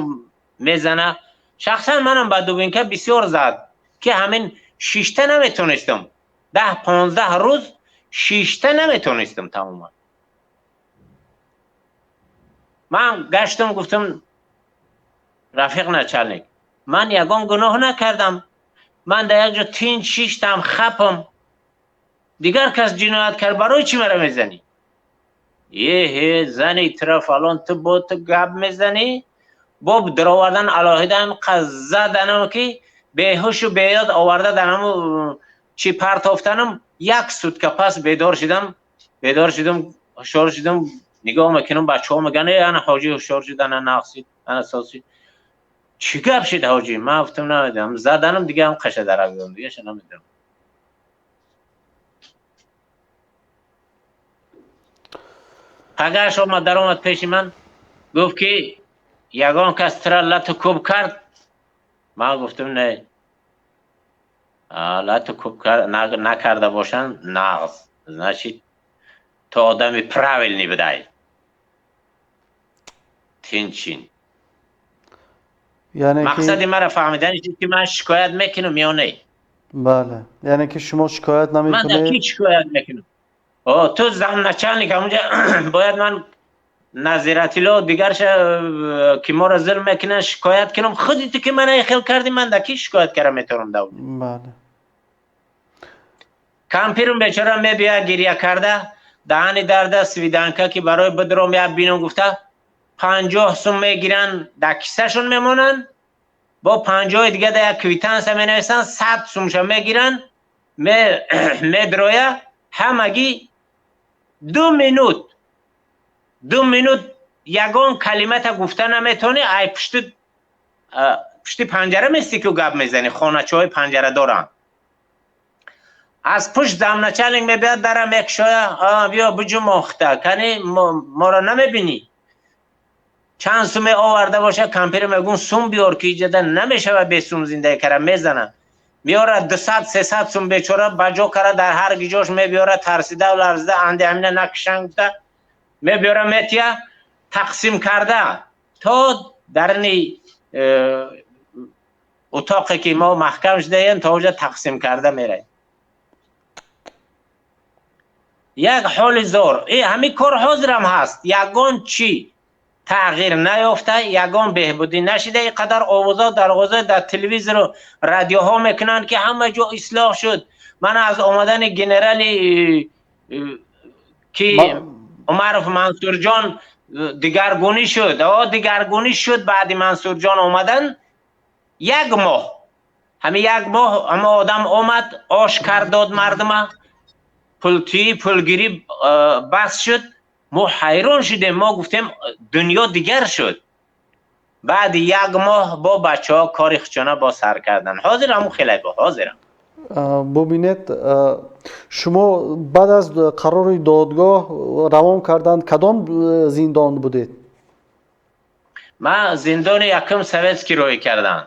мезана. Шахсан манам ба дубинка бисёр зад, ки ҳамин шишта наметонистам. 10-15 рӯз шишта наметонистам тамоман. Ман гаштам, гуфтам: «Рафиқ начальник, ман ягон гуноҳ накардам, ман дар як ҷо тинч шиштам, хапам, дигар кас ҷиноят кард, барои чӣ мара мезанӣ?» Еҳе, зани тура фалон, ту бо ту гап мезанӣ. Бо даровардан алоҳида заданам, ки беҳушу беёд оварда дар ҳаму чӣ партофтанам. Як сутка пас бедор шудам, бедор шудам, ҳушёр шудам. Нигоҳ мекунам, бачаҳо мегӯянд: «Э, ана ҳоҷӣ ҳушёр шуд, ана нақсид, ана сосид, чӣ гап шид, ҳоҷӣ?» Ман гуфтам: «Намедонам, заданам, дига ҳам қаша дарак додам, дигаша намедонам». Пагааш омад, даромад пеши ман, гуфт, ки ягон кас тура лату кӯб кард? Ман гуфтам: «Не, лату кӯб накарда бошанд, нағз, значит, ту одами правильный будай, тинчин». Мақсади мара фаҳмидани шуд, ки ман шикоят мекунам ё не. Бале, яъне ки шумо шикоят намекунед? Ман дар ки шикоят мекунам? Ту замначальник ҳамунҷа бояд ман назиратило дигарша, ки моро зулм мекунанд, шикоят кунам. Худи ту ки мана хел кардӣ, ман дар ки шикоят кара метавонам давлат? Кампирум бечора мебиёяд гиря карда, даҳани дарда, свиданка, ки барои бидром як бинам гуфта, 50 сум мегиранд, дар кисашон мемонанд, бо 50-и дига да як квитансия менависанд, 100 сумша мегиранд, медроя. Ҳамагӣ 2 минут, 2 минут ягон калимата гуфта наметавонӣ. Ай пушти панҷара мести, ки гап мезанӣ, хоначаҳои панҷара доранд. Аз пушт замначальник мебиёд, дара мекушоя: «Биё, биҷум, охта, кани моро намебинӣ?» Чанд суме оварда боша, кампиро мегӯн: «Сум биёр, ки иҷода намешавад бе сум зиндагӣ кара». Мезанад, меорад 200-300 сум. Бечора ба ҷо кара дар ҳар гиҷош мебиёрад, тарсида, ларзида, анди ҳамина накишан гуфта мебиёра, метия, тақсим карда то дарни утоқе ки мо маҳкам шудаем, то оҷа тақсим карда меравем. Як ҳоли зор. Ҳамин кор ҳозирам ҳаст, ягон чӣ тағйир наёфта, ягон беҳбудӣ нашида. Ин қадар овозо дарғозо дар телевизору радиоҳо мекунанд, ки ҳама ҷо ислоҳ шуд. Ман аз омадани генерали ки Умаров Мансурҷон дигаргунӣ шуд. О, дигаргунӣ шуд. Баъди Мансурҷон омадан як моҳ, ҳамин як моҳ ҳама одам омад, ош кард, дод мардума, пултӯӣ, пулгирӣ бас шуд. Мо ҳайрон шудем, мо гуфтем: «Дунё дигар шуд». Баъд як моҳ бо бачаҳо кори хучона бо сар кардан. Ҳозир ҳамун хелай бо ҳозирам. Бубинед, шумо баъд аз қарори додгоҳ равон карданд, кадом зиндон будед? Ман зиндони якум советский роҳӣ кардам.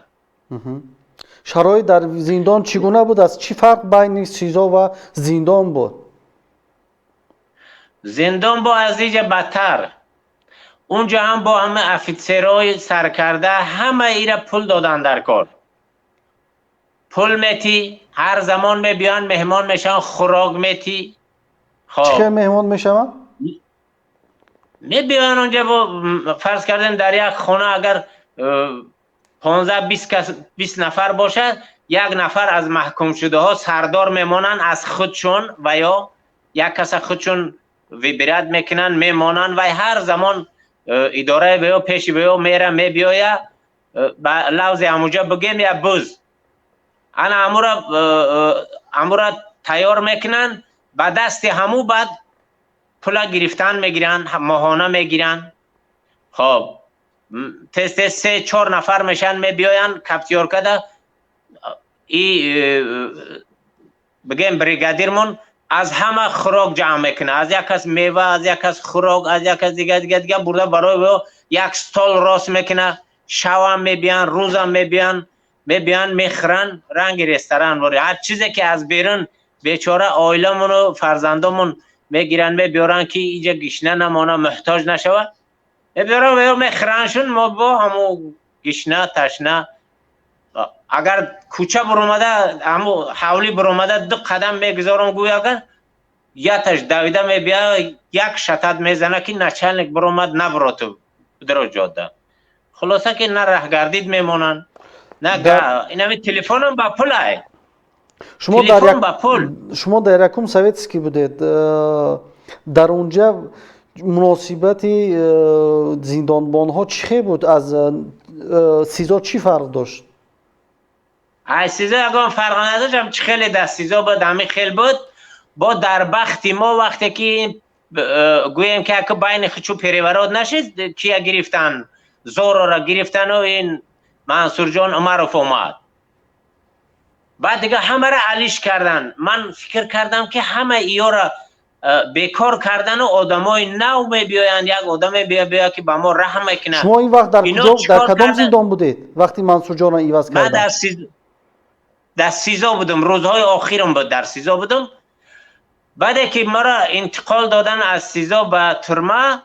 Шароит дар зиндон чӣ гуна будааст? Чӣ фарқ байни СИЗО ва зиндон буд? Зиндон бо аз иҷа бадтар. Унҷо ҳам бо ҳама офитсерҳои саркарда, ҳама ира пул додан дар кор. Пул метӣ, ҳар замон мебиёянд, меҳмон мешаванд, хӯрок метӣ. Чӣ хел меҳмон мешаванд? Мебиёянд онҷа, бо фарз кардем, дар як хона агар 15-20 кас, 20 нафар бошад, як нафар аз маҳкумшудаҳо сардор мемонанд аз худшон ва ё як каса худшон выбирать мекунанд, мемонанд ва ҳар замон идораи ва ё пеши ва ё мера, мебиёя, ба лавзи ҳамуҷа бигем, я буз ана ҳамура тайёр мекунанд ба дасти ҳаму. Баъд пула гирифтан мегиранд, моҳона мегиранд. Хоб, тез тез се чор нафар мешаванд, мебиёянд каптёркада и бигем, бригадирмон аз ҳама хӯрок ҷамъ мекунад, аз як кас мева, аз як кас хӯрок, аз як кас дига, дига, дига бурда барои ӯ як стол рост мекунад. Шавам мебиёянд, рӯзам мебиёянд, мебиёянд, мехӯранд, ранги ресторан вори. Ҳар чизе ки аз берун бечора оиламону фарзандомон мегиранд, мебиёранд, ки иҷа гишна намона, муҳтоҷ нашавад, мебиёранд ва ё мехӯрандшун. Мо бо ҳаму гишна ташна, агар кӯча буромада, ҳаму ҳавлӣ буромада, ду қадам мегузорам, гӯй агар яташ давида мебия, як шатат мезана, ки начальник буромад, набуроту даро ҷода. Хулоса, ки на раҳгардид мемонанд, на инами телефонам ба пулай. Шумо дар пул. Шумо дар якум советский будед. Дар унҷа муносибати зиндонбонҳо чӣ хел буд? Аз СИЗО чӣ фарқ дошт? Ай СИЗО ягон фарқ надошт. Ҳам чӣ хеле дар СИЗО буд, ҳамин хел буд. Бо дар бахти мо, вақте ки гӯем, ки ака байни хучу переворот нашид, кия гирифтан, Зорора гирифтану ин Мансурҷон Умаров омад. Баъд дига ҳамаро алиш кардан. Ман фикр кардам, ки ҳама иёра бекор кардану одамои нав мебиёянд, як одаме биёяд, ки ба мо раҳм мекунад. Шумо ин вақт дар куҷо, дар кадом зиндон будед, вақти Мансурҷонро иваз кардан? Дар СИЗО будам. Рӯзҳои охирам буд, дар СИЗО будам. Баъде ки маро интиқол додан аз СИЗО ба турма,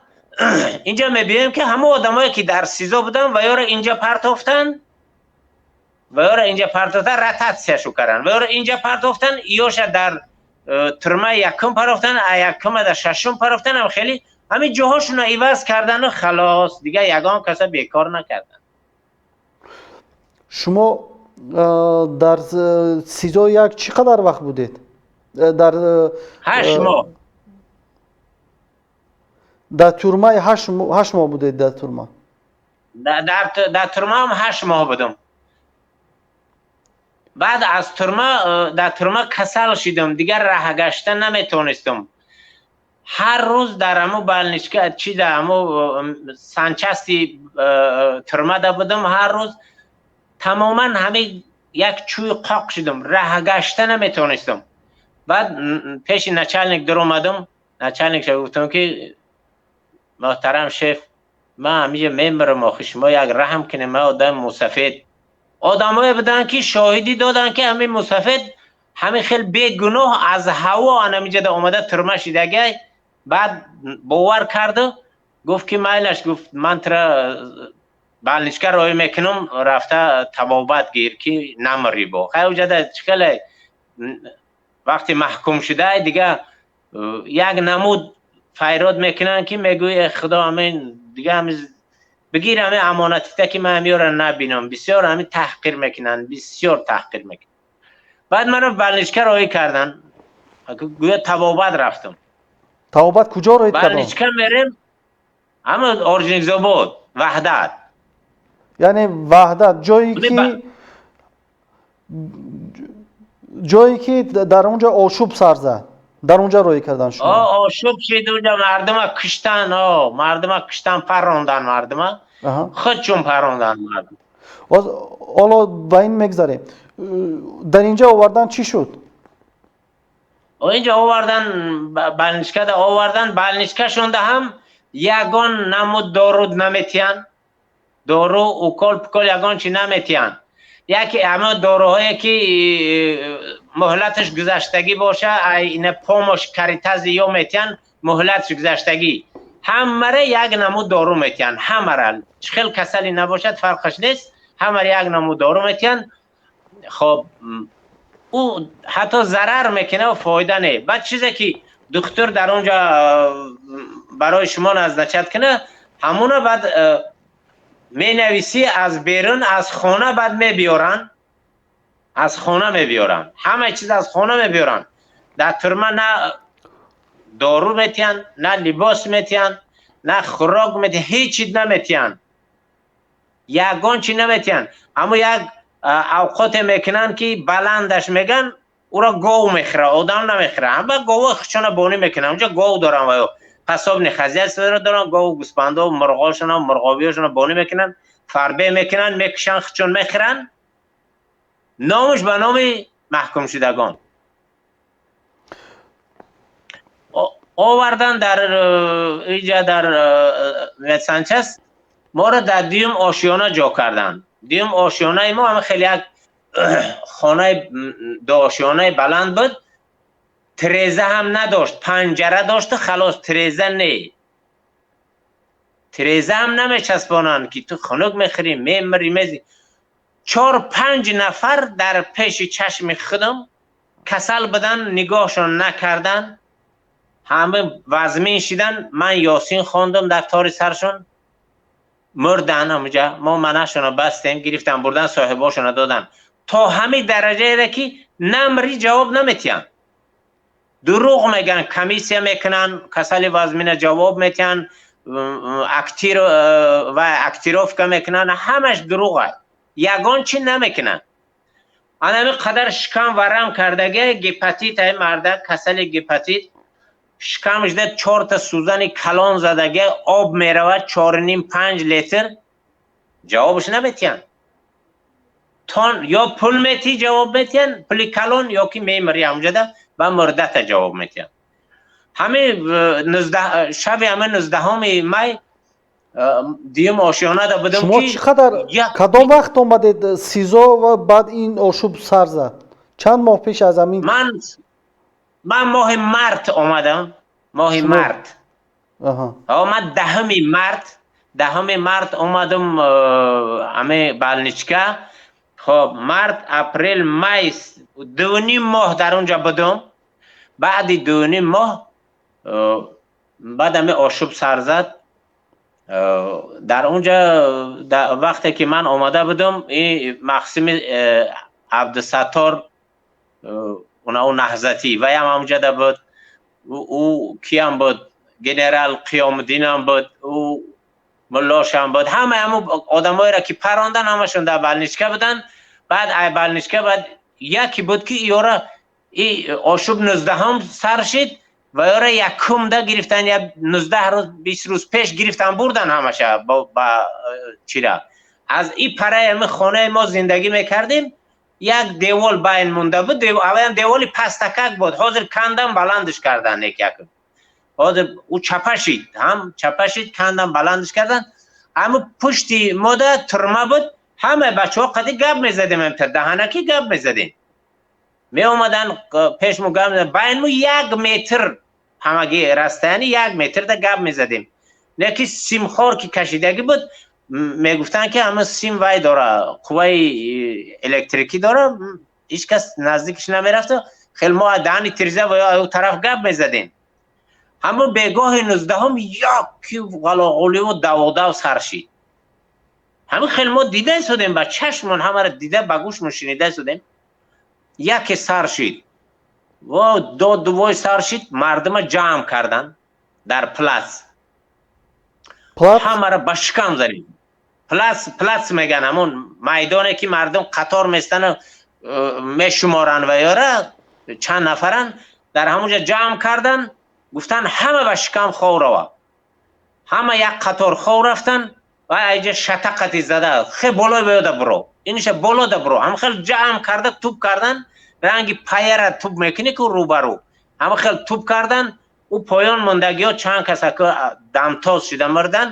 инҷа мебинем, ки ҳама одамое ки дар СИЗО буданд, ва ёро инҷа партофтанд, ва ёро инҷа партофтан, ротатсияшу карданд, ва ёро инҷа партофтан, ёша дар турмаи якум партофтан, а якума дар шашум партофтан. Ҳам хеле ҳамин ҷоҳошонро иваз кардану халос, дига ягон каса бекор накарданд. Шумо дар СИЗО як чӣ қадар вақт будед? Дар 8 моҳ. Дар турмаи 8 моҳ будед, дар турма? Дар турмаам 8 моҳ будам. Баъд аз турма, дар турма касал шидам, дигар раҳ гашта наметонистам. Ҳар рӯз дар ҳаму больничка чи, дар ҳаму санчасти турмада будам. Ҳар рӯз тамоман ҳамин як чӯи қоқ шудам, раҳ гашта наметонистам. Баъд пеши начальник даромадам. Начальникша гуфтам, ки муҳтарам шеф, ман ҳамиҷа мемирам, охи шумо як раҳм кунед, ман одами мусафед. Одамое буданд, ки шоҳидӣ доданд, ки ҳамин мусафед ҳамин хел бегуноҳ аз ҳаво анамиҷада омада турма шидагай. Баъд бовар карду гуфт, ки майлаш, гуфт, ман тура больничка роҳӣ мекунам, рафта табобат гир, ки намрӣ. Бо хай уҷада чӣ хеле вақте маҳкум шуда, дига як намуд файрод мекунанд, ки мегӯи: «Худо, ҳамин дига ҳамин бигир, ҳамин амонатита, ки ман ҳамёро набинам». Бисёр ҳамин таҳқир мекунанд, бисёр таҳқир мекунанд. Баъд маро больничка роҳӣ карданд, гӯё табобат рафтам. Табобат куҷо роҳид карданд? Больничка мерем, ҳама Орджоникидзобод, Ваҳдат. Яъне Ваҳдат, ҷое ки дар он ҷо ошӯб сар зад, дар он ҷо роҳӣ кардан шумо? Ошӯб шид, унҷа мардума куштан, мардума куштан, паррондан мардума. Худчун парондан мардум. Ҳоло ба ин мегзарем. Дар инҷа овардан чӣ шуд? Инҷа овардан, больничка да овардан, больничка шонда ҳам ягон намуд дору наметиҳанд. Дору, укол пукол ягон чи наметиҳанд. Яке ҳама доруҳое ки муҳлаташ гузаштагӣ боша, ина помощь Каритази ё метиҳанд, муҳлаташ гузаштагӣ. Ҳамара як намуд дору метиҳанд, ҳамара. Чӣ хел касале набошад, фарқаш нест, ҳамара як намуд дору метиҳанд. Хоб, ӯ ҳатто зарар мекунад ва фоида не. Баъд чизе ки духтур дар он ҷо барои шумо назначать кунад, ҳамуна баъд менависӣ аз берун, аз хона баъд мебиёранд, аз хона мебиёранд, ҳама чиз аз хона мебиёранд. Дар тюрьма на дору метиҳанд, на либос метиҳанд, на хӯрок метиҳанд, ҳеҷ чиз наметиҳанд, ягон чи наметиҳанд. Аммо як авқоте мекунанд ки баландаш меган, ӯро гов мехӯра, одам намехӯра. Ҳама гово хучона бонӣ мекунанд. Онҷо гов доранд ва ё подсобный хозяйство доранд, гов, гӯспандо, мурғошона, мурғобиёшона бонӣ мекунанд, фарбе мекунанд, мекушанд, хучон мехӯранд. Номаш ба номи маҳкумшудагон овардан дар иҷа, дар медсанчасть моро дар дуюм ошёна ҷо карданд. Дуюм ошёнаи мо ҳама хеле як хонаи дуошёнаи баланд буд, тиреза ҳам надошт, панҷара дошту халос, тиреза не. Тиреза ҳам намечаспонанд ки ту хунук мехӯрӣ, мемирӣ, мези. 4-5 нафар дар пеши чашми худам касал будан, нигоҳшон накардан, ҳама вазмин шидан. Ман Ёсин хондам дар тори саршон, мурдан ҳамуҷа. Мо манашонро бастем, гирифтан, бурдан, соҳибошонро додан. То ҳамин дараҷаере ки намри ҷавоб наметиҳанд, дурӯғ мегӯянд, комиссия мекунанд, касали вазмина ҷавоб метиҳанд, актир ва актировка мекунанд, ҳамаш дурӯғ аст, ягон чи намекунанд. Ана ҳамин қадар шикам варам кардаги, гепатит, ай марда касали гепатит, шикамашда 4та сӯзани калон задаги, об меравад 4,5-5 литр, ҷавобаш наметиҳанд. Ё пул метиҳӣ ҷавоб метиҳанд, пули калон, ё ки мемирӣ ҳамҷода ва мурдата ҷавоб метиҳанд. Ҳамин шаби ҳамин 19 май дуюм ошёнада будам. Шумо чӣ қадар, кадом вақт омадед СИЗО ва баъд ин ошӯб сар зад? Чанд моҳ пеш аз ҳамин? Ман моҳи март омадам, моҳи март. Ман 10 март, 10 март омадам ҳамин больничка. Хоб, март, апрел, май, 2,5 моҳ дар он ҷо будам. Баъди 2,5 моҳ баъд ҳамин ошӯб сар зад. Дар он ҷо вақте ки ман омада будам, и Мақсими Абдусаттор, ӯ наҳзатӣ, ваям ҳамҷода буд, ӯ киям буд, генерал Қиёмуддинам буд, ӯ муллошам буд. Ҳамаи ҳамун одамоеро ки парондан, ҳамашон дар больничка буданд. Баъд ай больничка баъд яке буд ки ёра и ошӯб 19-ҳум сар шид ва ёра якумда гирифтан, я 19 рӯз, 20 рӯз пеш гирифтан, бурдан ҳамаша ба чира. Аз и параи ҳамин хонаи мо зиндагӣ мекардем, як девол байн монда буд, аввалан деволи пастакак буд, ҳозир кандан баландаш кардан, як ҳозир ӯ чапа шид, ҳам чапа шид, кандан баландаш кардан. Ҳамун пушти мода тюрьма буд. Ҳамаи бачаҳо қади гап мезадем, даҳанакӣ гап мезадем, меомадан пешмо гап, байнмо 1 метр, ҳамагӣ расстояние 1 метрда гап мезадем. Леки симхор ки кашидагӣ буд, мегуфтанд ки ҳамин сим вай дора, қувваи электрикӣ дора, ҳеҷ кас наздикиш намерафту. Хеле мо даҳани тиреза ва ё тараф гап мезадем. Ҳамун бегоҳи 19-ҳум яки ғалоғуливу даводав сар шид. Ҳамин хеле мо дида истодем, ба чашмон ҳамаро дида, ба гӯшмон шунида истодем. Яке сар шид, доду вой сар шид, мардума ҷамъ кардан дар плац, ҳамаро ба шикам задем. Плац, плац меган ҳамун майдоне ки мардум қатор местану мешуморанд ва ёра чанд нафаранд, дар ҳамунҷа ҷамъ кардан, гуфтан ҳама ба шикам хов рава. Ҳама як қатор хов рафтан. Ва айҷа шатақати зада хе болои боёда буро, иниша болода буро, ҳам хел ҷамъ карда туп кардан, ранги паяра туп мекунӣ ку рӯбарӯ, ҳама хел туп кардан. Ӯ поён мондагиҳо чанд каса дамтоз шуда мурдан.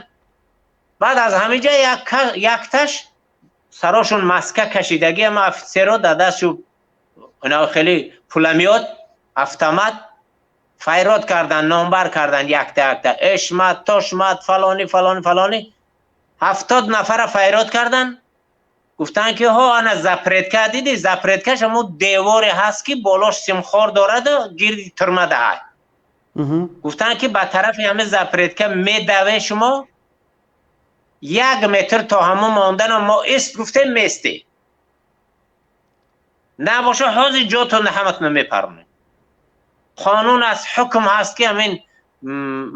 Баъд аз ҳамин ҷа якташ сарошон маска кашидагӣ, ама офитсеро дар дастшу ино хеле пуломёт, автомат, файрод кардан, номбар кардан якта якта: Эшмат, Тошмат, фалонӣ, фалонӣ, фалонӣ. 70 нафара файрод кардан. Гуфтанд, ки ҳо, ана запретка диди? Запреткаш ҳамун деворе ҳаст, ки болош симхор дораду гирди турма даҳад. Гуфтанд, ки ба тарафи ҳамин запретка медаве шумо, 1 метр то ҳамун мондана мо ист гуфтем, местӣ, набоша, ҳозир ҷотон ҳаматона мепаронем. Қонун аст, ҳукм ҳаст, ки ҳамин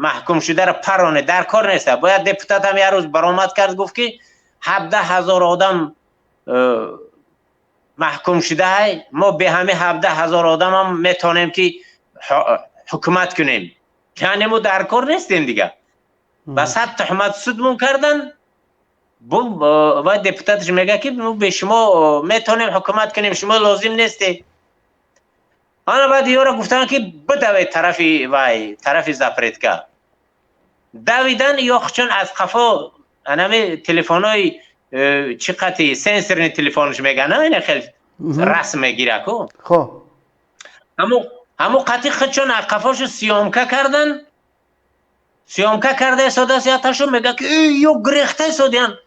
маҳкум шударо пароне, дар кор неста. Бояд депутат ҳам як рӯз баромад кард, гуфт, ки 17 000 одам маҳкум шудаҳай, мо бе ҳамин 17 000 одамам метавонем, ки ҳукумат кунем, яъне мо дар кор нестем. Дига ба сад туҳмат судмон кардан ва депутаташ мега, ки мо бе шумо метавонем ҳукумат кунем, шумо лозим несте. Ана баъд ёро гуфтанд, ки бидавед тарафи вай, тарафи запретка. Давидан, ё чун аз қафо анами телефонҳои чӣ қати сенсорный телефонш меган, ина хел расм мегира ку, ҳаму қати худшон аз қафошу съёмка кардан. Съёмка карда истодааст яташу, мега, ки ё гирехта истодиян,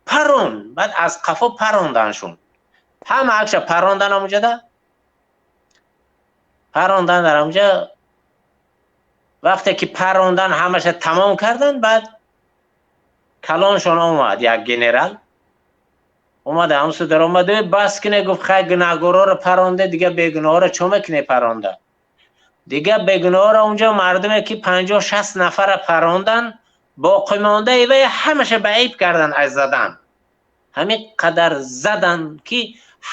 парон. Баъд аз қафо паронданшун, ҳама акша парондан, ҳамуҷада парондан. Дар ҳамуҷа вақте ки парондан, ҳамаша тамом кардан, баъд калоншон омад, як генерал омад, ҳамсу даромад: «Бас кине», гуфт, «хай, гунаҳгорҳоро паронде, дига бегуноҳро чо мекуне паронда?» Дига бегуноҳро унҷо мардуме, ки 50-60 нафара парондан, боқимондаи вай ҳамаша ба айб кардан, аз задан ҳамин қадар задан, ки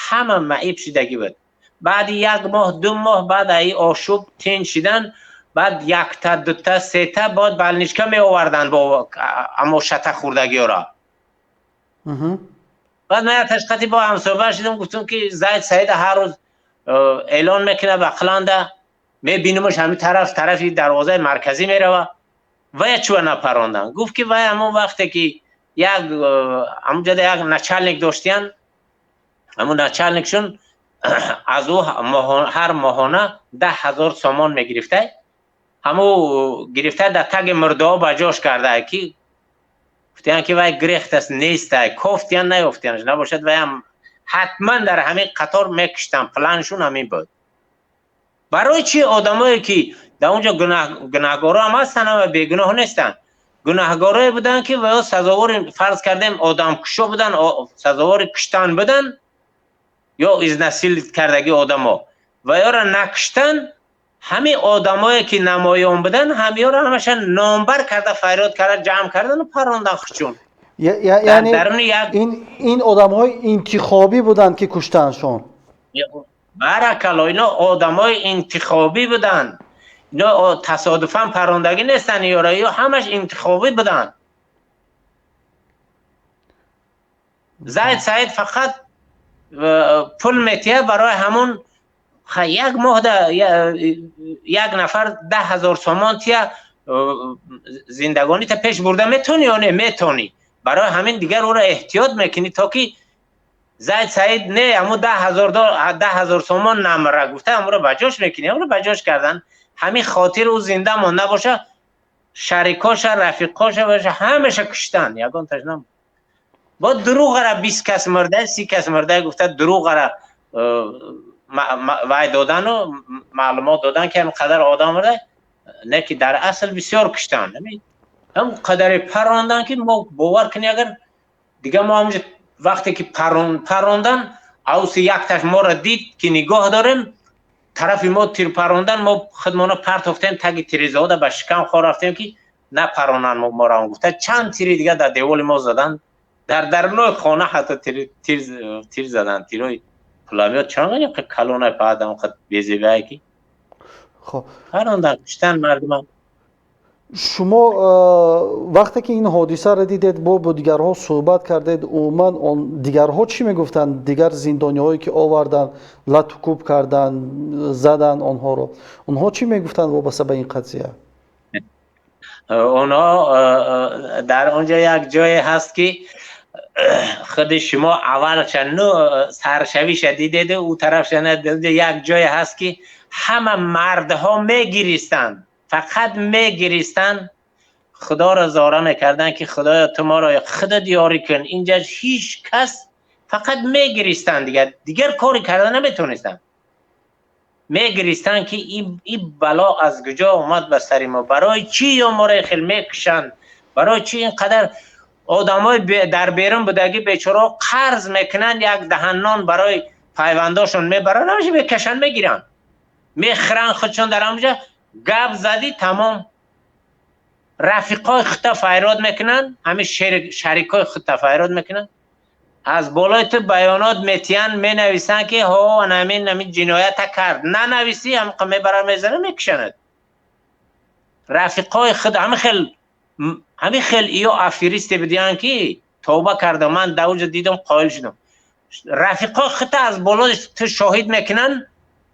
ҳама маиб шудагӣ буд. Баъди як моҳ, 2 моҳ баъд аи ошӯб тинч шидан, баъд якта, дута, сета бояд больничка меоварданд бо амо шата хӯрдагиёро. Баъд ман як ташқати бо ҳамсоҳба шудам, гуфтам, ки Зайд Саида ҳар рӯз эълон мекунад, ба қиланда мебинимш, ҳамин тараф, тарафи дарвозаи марказӣ мерава, вая чӯа напарондан? Гуфт, ки вай ҳамон вақте ки як ҳамунҷода як начальник доштиян, ҳамун начальникшон аз ӯ ҳар моҳона 10 000 сомон мегирифтай, ҳаму гирифта дар таги мурдаҳо ба ҷош карда, ки гуфтиян, ки вай гирехтаст, нестай, кофтиян, наёфтиянш, набошад, ваям ҳатман дар ҳамин қатор мекуштан. Планшун ҳамин буд. Барои чи одамое, ки дар онҷо гунаҳгоро ҳам ҳастанд ва бегуноҳ нестанд, гунаҳгорое буданд, ки ва сазовори, фарз кардем, одамкушо буданд, сазовори куштан буданд ё изнасилить кардагӣ одамо, ва ёро накуштан, ҳамин одамое, ки намоён буданд, ҳамёро ҳамаша номбар карда, фарёд карда, ҷамъ кардану парондан хучун. Яъне ин одамҳои интихобӣ буданд, ки куштаншон? Баракалло, ино одамои интихобӣ буданд, ино тасодуфан парондагӣ нестанд, ёра ё ҳамаш интихобӣ буданд. Зайд Саид фақат пул метиҳад барои ҳамун як моҳда як нафар 10 000 сомон тия, зиндагонита пеш бурда метавонӣ ё не? Метавонӣ. Барои ҳамин дигар ӯро эҳтиёт мекунӣ, то ки Зайд Саид не, ҳамун 10 000 сомон намра гуфта, ҳамуро ба ҷош мекунӣ. Ҳамуро ба ҷош кардан, ҳамин хотир ӯ зинда монда боша, шарикоша, рафиқоша ҳамаша куштан, ягонташ нам. Бо дурӯғара 20 кас мурда, 30 кас мурда гуфта, дурӯғара вай додану маълумот додан, ки ҳамин қадар одам мурда, не ки дар асл бисёр куштан. Ҳам қадаре парондан, ки мо бовар кунӣ, агар дига мо ҳамунҷо вақте ки парондан, авси якташ моро дид, ки нигоҳ дорем, тарафи мо тир парондан, мо худмона партофтем таги тирезаода, ба шикам хор рафтем, ки напаронанд моро. Гуфта, чанд тири дига дар деволи мо задан, дар дарунои хона ҳатто тир задан, тирои пуломёт чанд калона, баъдам безебае ки парондан, куштан мардума. Шумо вақте ки ин ҳодисаро дидед, бо дигарҳо суҳбат кардед, умуман он дигарҳо чӣ мегуфтанд? Дигар зиндониҳое ки оварданд, латукӯб карданд, заданд онҳоро, онҳо чӣ мегуфтанд вобаста ба ин қазия? Онҳо дар он ҷо як ҷое ҳаст, ки худи шумо аввалша ну саршавиша дидеду ӯ тарафша надида. Як ҷое ҳаст, ки ҳама мардҳо мегиристанд, фақат мегиристанд, Худоро зора мекарданд, ки Худоё, ту моро худат ёрӣ кун. Инҷа ҳеҷ кас, фақат мегиристанд, дигар коре карда наметонистанд. Мегиристанд, ки ин бало аз куҷо омад ба сари мо, барои чӣ ё моро хел мекушанд, барои чӣ ин қадар одамои дар берун будагӣ бечораҳо қарз мекунанд, як даҳан нон барои пайвандошон мебаранд, ҳамаша мекашанд, мегиранд, мехӯранд худшон. Дар ҳамҷа гап задӣ, тамом, рафиқои худта файрод мекунанд, ҳамин шарикои худта файрод мекунанд, аз болои ту баёнот метиҳанд, менависанд, ки ҳо, ҳамин ҷиноята кард. Нанависӣ, ҳамқа мебаранд, мезананд, мекушанад. Рафиқои худ ҳамин хел иё аферисте будиянд, ки тавба кардам, ман дар онҷо дидам, қоил шудам. Рафиқои худта аз болои ту шоҳид мекунанд.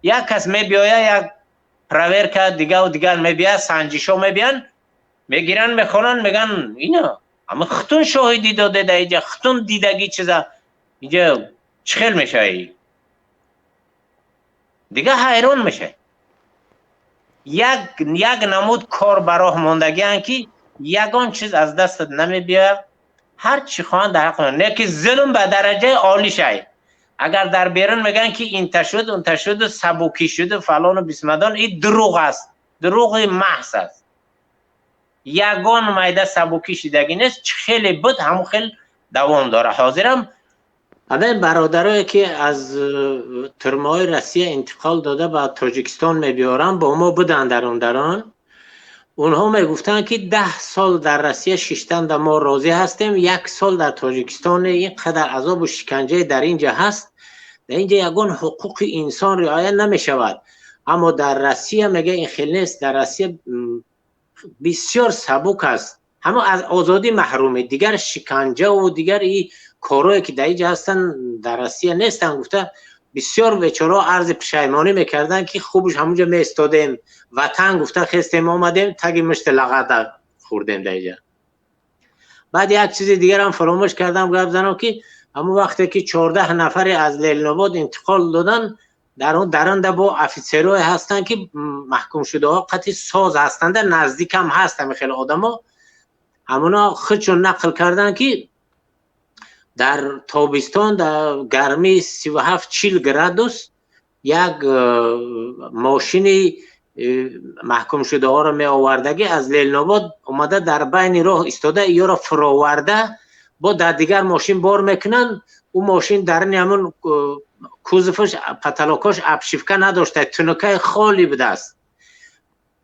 Як кас мебиёяд, як проверка дигаву дигар мебияд, санҷишҳо мебиянд, мегиранд, мехонанд, мегӯянд: ина ама хутун шоҳидӣ доде, дар инҷа хутун дидагӣ чиза, инҷа чӣ хел мешавӣ? Дига ҳайрон мешавӣ. Як намуд кор ба роҳ мондагианд, ки ягон чиз аз дастат намебиёяд, ҳар чӣ хоҳанд дар ҳақ не, ки зулм ба дараҷаи олӣ шай. Агар дар берун мегӯянд, ки инта шуд, унта шуду, сабукӣ шуду, фалону бисмадон, ин дурӯғ аст, дурӯғи маҳз аст. Ягон майда сабукӣ шидагӣ нест, чӣ хеле буд, ҳамон хел давом дорад ҳозирам. Ҳамин бародарое, ки аз тюрьмаҳои Россия интиқол дода ба Тоҷикистон мебиёранд, бо мо буданд дар он дарон. Онҳо мегуфтанд, ки 10 сол дар Россия шиштанда мо розӣ ҳастем, як сол дар Тоҷикистон. Ин қадар азобу шиканҷае дар ин ҷа ҳаст, дар ин ҷа ягон ҳуқуқи инсон риоя намешавад. Аммо дар Россия, мега, ин хел нест, дар Россия бисёр сабук аст, ҳама аз озодӣ маҳрумӣ, дигар шиканҷаву дигар и корое, ки дар инҷа ҳастанд, дар Россия нестанд, гуфта, бисёр бечораҳо арзи пушаймонӣ мекарданд, ки хубш ҳамунҷо меистодем, ватан гуфта хестем, омадем, таги мушти лағада хӯрдем дар инҷа. Баъд як чизи дигарам фаромӯш кардам гап занам, ки ҳамон вақте ки 14 нафаре аз Ленинобод интиқол додан, дар он даранда бо офитсерое ҳастанд, ки маҳкумшудаҳо қати соз ҳастанда, наздикам ҳаст ҳами хеле одамо. Ҳамуно худшон нақл карданд, ки дар тобистон, дар гармии 37-40 градус, як мошини маҳкумшудаҳоро меовардагӣ аз Ленинобод омада, дар байни роҳ истода, иёро фуроварда, бо дар дигар мошин бор мекунанд. Ӯ мошин дарини ҳамун кузоваш, потолокош обшивка надошта, тунукаи холӣ будааст.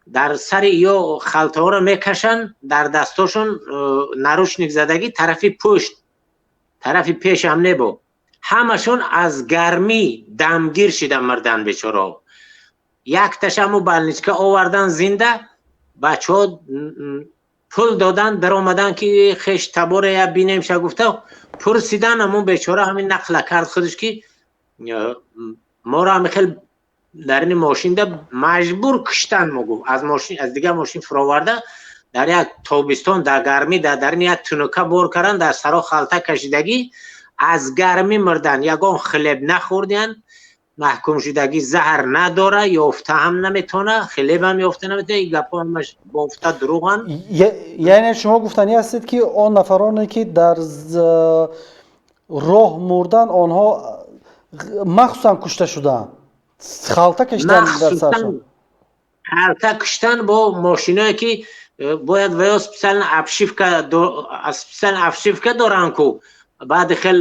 Дар сари ё халтаҳоро мекашанд, дар дастошон наручник задагӣ, тарафи пушт, тарафи пешам небо. Ҳамашон аз гармӣ дамгир шида мурданд бечораҳо. Якташ ҳаму больничка овардан зинда. Бачаҳо пул додан, даромадан, ки хеш таборе я бинемша гуфта пурсидан. Ҳамун бечора ҳамин нақла кард худаш, ки моро ҳами хел дар ини мошинда маҷбур куштан, мо гуфт, аз мошин, аз дигар мошин фуроварда, дар як тобистон, дар гармӣ, дар дарини як тунука бор кардан, дар саро халта кашидагӣ, аз гармӣ мурдан, ягон хлеб нахӯрдиянд. Маҳкумшудагӣ заҳр надора, ёфта ҳам наметавона, хлебам ёфта наметавона. Ин гапҳо ҳамаш бофта, дурӯғанд. Яъне шумо гуфтанӣ ҳастед, ки он нафароне, ки дар роҳ мурдан, онҳо махсусан кушта шудаанд, халта кашидан дар саршон? Халта куштан бо мошиное, ки бояд ва ё специально обшивка доранд ку, баъди хел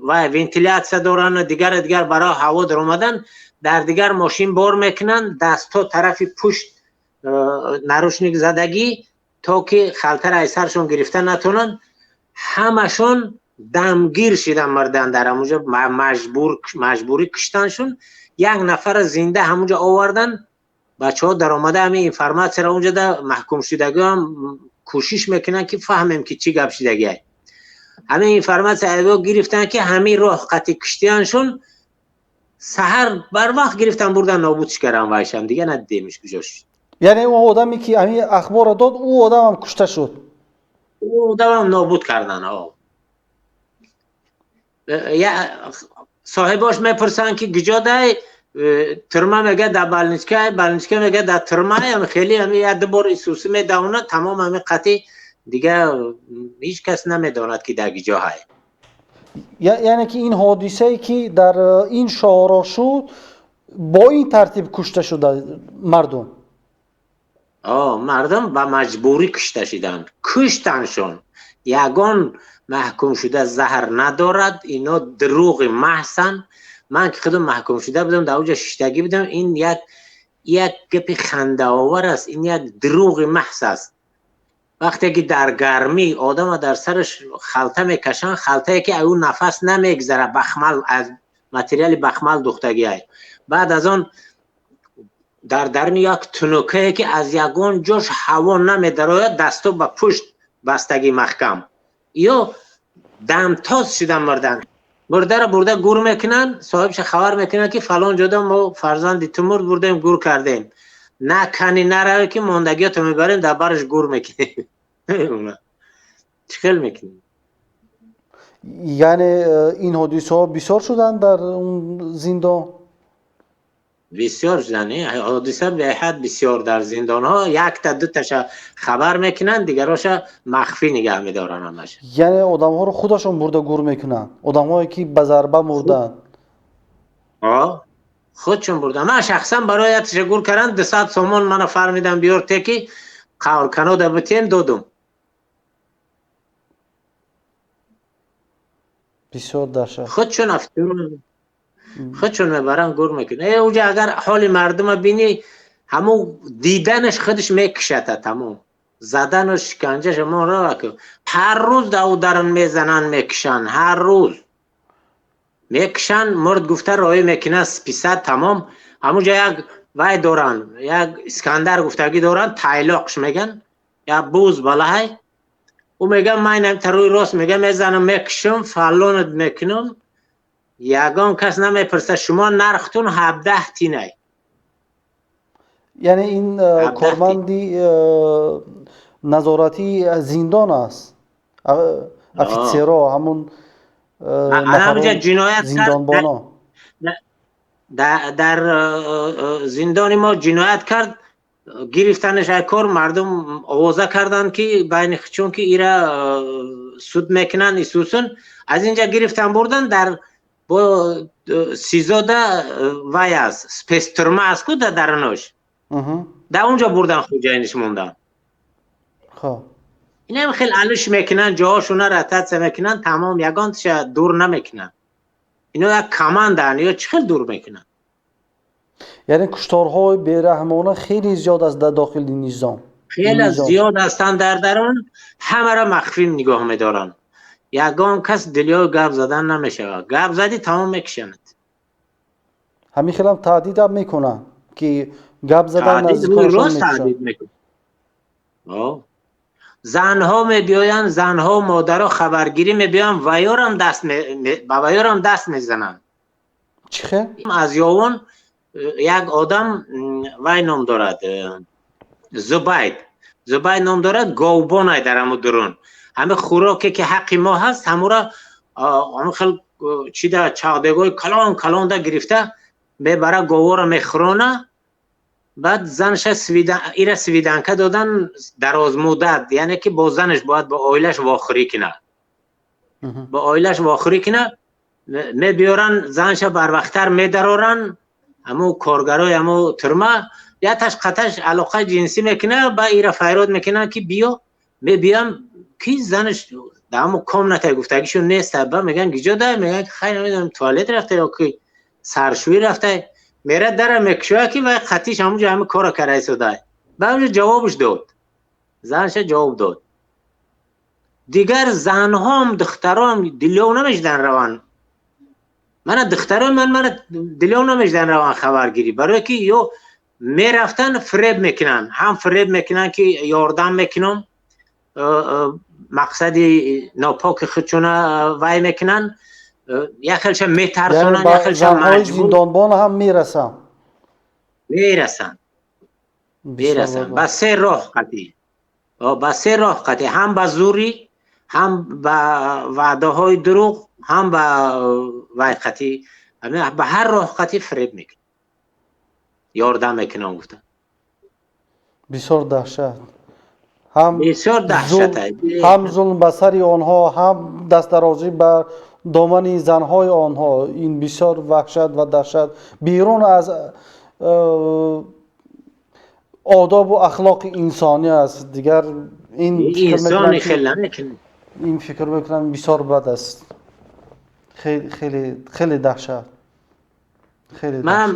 ва вентилятсия доранд, дигар дигар барои ҳаво даромадан, дар дигар мошин бор мекунанд, дастҳо тарафи пушт наручник задагӣ, то ки халтара аз саршон гирифта натонанд. Ҳамашон дамгир шида мурданд дар ҳамунҷо, маҷбурӣ куштаншон. Як нафара зинда ҳамунҷо овардан. Бачаҳо даромада ҳамин информатсияро унҷода маҳкумшудагиам кӯшиш мекунанд, ки фаҳмем, ки чӣ гап шудагиай. Ҳамин информатсия айво гирифтанд, ки ҳамин роҳ қати киштияншон саҳар барвақт гирифтан, бурдан, нобудш кардан. Вайшам дига надидемиш, куҷо шуд. Яъне он одаме, ки ҳамин ахборро дод, ӯ одамам кушта шуд? Ӯ одамам нобуд кардан. Соҳибош мепурсанд, ки куҷо дай тюрьма, мега дар больничка, больничка мега дар тюрьма. Хеле ҳами як ду бор исуси медавонад, тамом, ҳами қати дига ҳеҷ кас намедонад, ки дар куҷо ҳай. Яъне ки ин ҳодисае, ки дар ин шоҳроҳ шуд, бо ин тартиб кушта шуда мардум? Мардум ба маҷбурӣ кушта шуданд, куштаншон. Ягон маҳкумшуда заҳр надорад, ино дурӯғи маҳзанд. Ман ки худам маҳкумшуда будам, дар оҷа шиштагӣ будам. Ин як гапи хандаовар аст, ин як дурӯғи маҳз аст. Вақте ки дар гармӣ одама дар сараш халта мекашанд, халтае ки ӯ нафас намегзара, бахмал, аз материали бахмал духтагиай, баъд аз он дар даруни як тунукае, ки аз ягон ҷош ҳаво намедарояд, дасто ба пушт бастагӣ маҳкам, ё дамтоз шуда мурдан. Мурдаро бурда гур мекунанд, соҳибша хабар мекунанд, ки фалон ҷода мо фарзанди ту мурд, бурдем, гур кардем. На кани нараве, ки мондагиёто мебарем, дар бараш гур мекунем. Чӣ хел мекунем? Яъне ин ҳодисаҳо бисёр шуданд дар зиндон? Бисёр шуданд ҳодиса, беҳад бисёр. Дар зиндонҳо якта дуташа хабар мекунанд, дигароша махфӣ нигаҳ медоранд ҳамаша. Яъне одамҳоро худашон бурда гур мекунанд, одамҳое, ки ба зарба мурданд? Худшон бурданд. Ман шахсан барои якташа гур кардам, 200 сомон мана фармидам, биёрте, ки қаврканода битем, додум. Бисёр даҳшат. Худшон худшон мебаранд, гур мекунанд. Уҷа агар ҳоли мардума бинӣ, ҳамун диданаш худаш мекушата, тамом. Задану шиканҷаш мо ҳар рӯз дар дарун мезананд, мекушанд, ҳар рӯз мекушанд. Мурд гуфта роӣ мекунанд, списать, тамом. Ҳамунҷа як вай доранд, як Искандар гуфтагӣ доранд, тайлоқш меган, як буз балаҳай. Ӯ мега, ман рӯи рост мега, мезанам, мекушам, фалонат мекунам. Ягон кас намепурса, шумо нархтун 17 тинай. Яъне ин корманди назоратии зиндон аст, офитсеро, ҳамун зиндонбоно? Дар зиндони мо ҷиноят кард, гирифтанаш ай кор. Мардум овоза карданд, ки байни чун ки ира суд мекунанд исусун. Аз инҷа гирифтан, бурдан дар бо СИЗОда вай аст, спецтюрьма аст ку дар дарунош, дар онҷо бурдан, хуҷайниш мондан. Инам хел алиш мекунанд, ҷоҳошуна ротатсия мекунанд, тамом. Ягонташа дур намекунанд. Ино як командаанд, ё чӣ хел дур мекунанд? Яъне кушторҳои бераҳмона хеле зиёд аст дар дохили низом? Хеле зиёд ҳастанд дар дарун, ҳамаро махфӣ нигоҳ медоранд. Ягон кас дилёи гап задан намешавад, гап задӣ, тамом, мекушанд. Ҳамин хелам таҳдидам мекунанд, ки гап задан? Рост таҳдид мекунанд. Занҳо мебиёянд, занҳо, модаро хабаргирӣ мебиёянд, ваёрам даст ба ваёрам даст мезананд. Чӣ хел? Аз Ёвон як одам вай ном дорад, Зубайд, Зубайд ном дорад, говбонай дар ҳаму дурун. Ҳами хӯроке, ки ҳаққи мо ҳаст, ҳамура ҳаму хел чида, чағдегои калон калонда гирифта мебара, говора мехӯрона. Баъд занаша ира свиданка додан дарозмуддат, яъне ки бо занаш бояд, бо оилаш вохӯрӣ кунад, бо оилаш вохӯрӣ кунад. Мебиёранд, занша барвақттар медароранд. Ҳаму коргарои ҳаму тюрьма яташ қаташ алоқаи ҷинсӣ мекунад, ба ира файрод мекунанд, ки биё. Мебиям, ки занаш дар ҳаму комната гуфтагишон нест. Ба мегӯянд, гиҷо дай? Мегӯянд, хайр, намедонам, туалет рафта ё ки саршӯӣ рафта. Мера, дара мекушояд, ки вай қатиш ҳамуҷо ҳами кора кара истодай. Ба ҳамуҷо ҷавобш дод, занша ҷавоб дод. Дигар занҳом, духтаром дилёв намешидан раванд. Мана духтарои ман мана дилёв намешидан раванд хабаргирӣ, барое ки ё Мерафтан, фиреб мекунанд, ҳам фиреб мекунанд, ки ёрдам мекунам, мақсади нопоки худшона вай мекунанд, як хелша метарсонанд, як хелша маҷбур. Зиндонбон ҳам мерасанд? Мерасанд, мерасанд. Ба се роҳ қатӣ, ба се роҳ қатӣ: ҳам ба зӯрӣ, ҳам ба ваъдаҳои дурӯғ, ҳам ба вай қатӣ. Ба ҳар роҳ қатӣ фиреб мекунад, ёрдам мекунам гуфта. Бисёр даҳшат. Ҳам бисёр даҳшат. Ҳам зулм ба сари онҳо, ҳам дастдарозӣ ба домани занҳои онҳо. Ин бисёр ваҳшат ва даҳшат, берун аз одобу ахлоқи инсонӣ аст. Дигар ин ин фикр мекунам, бисёр бад аст, хеле хеле даҳшат.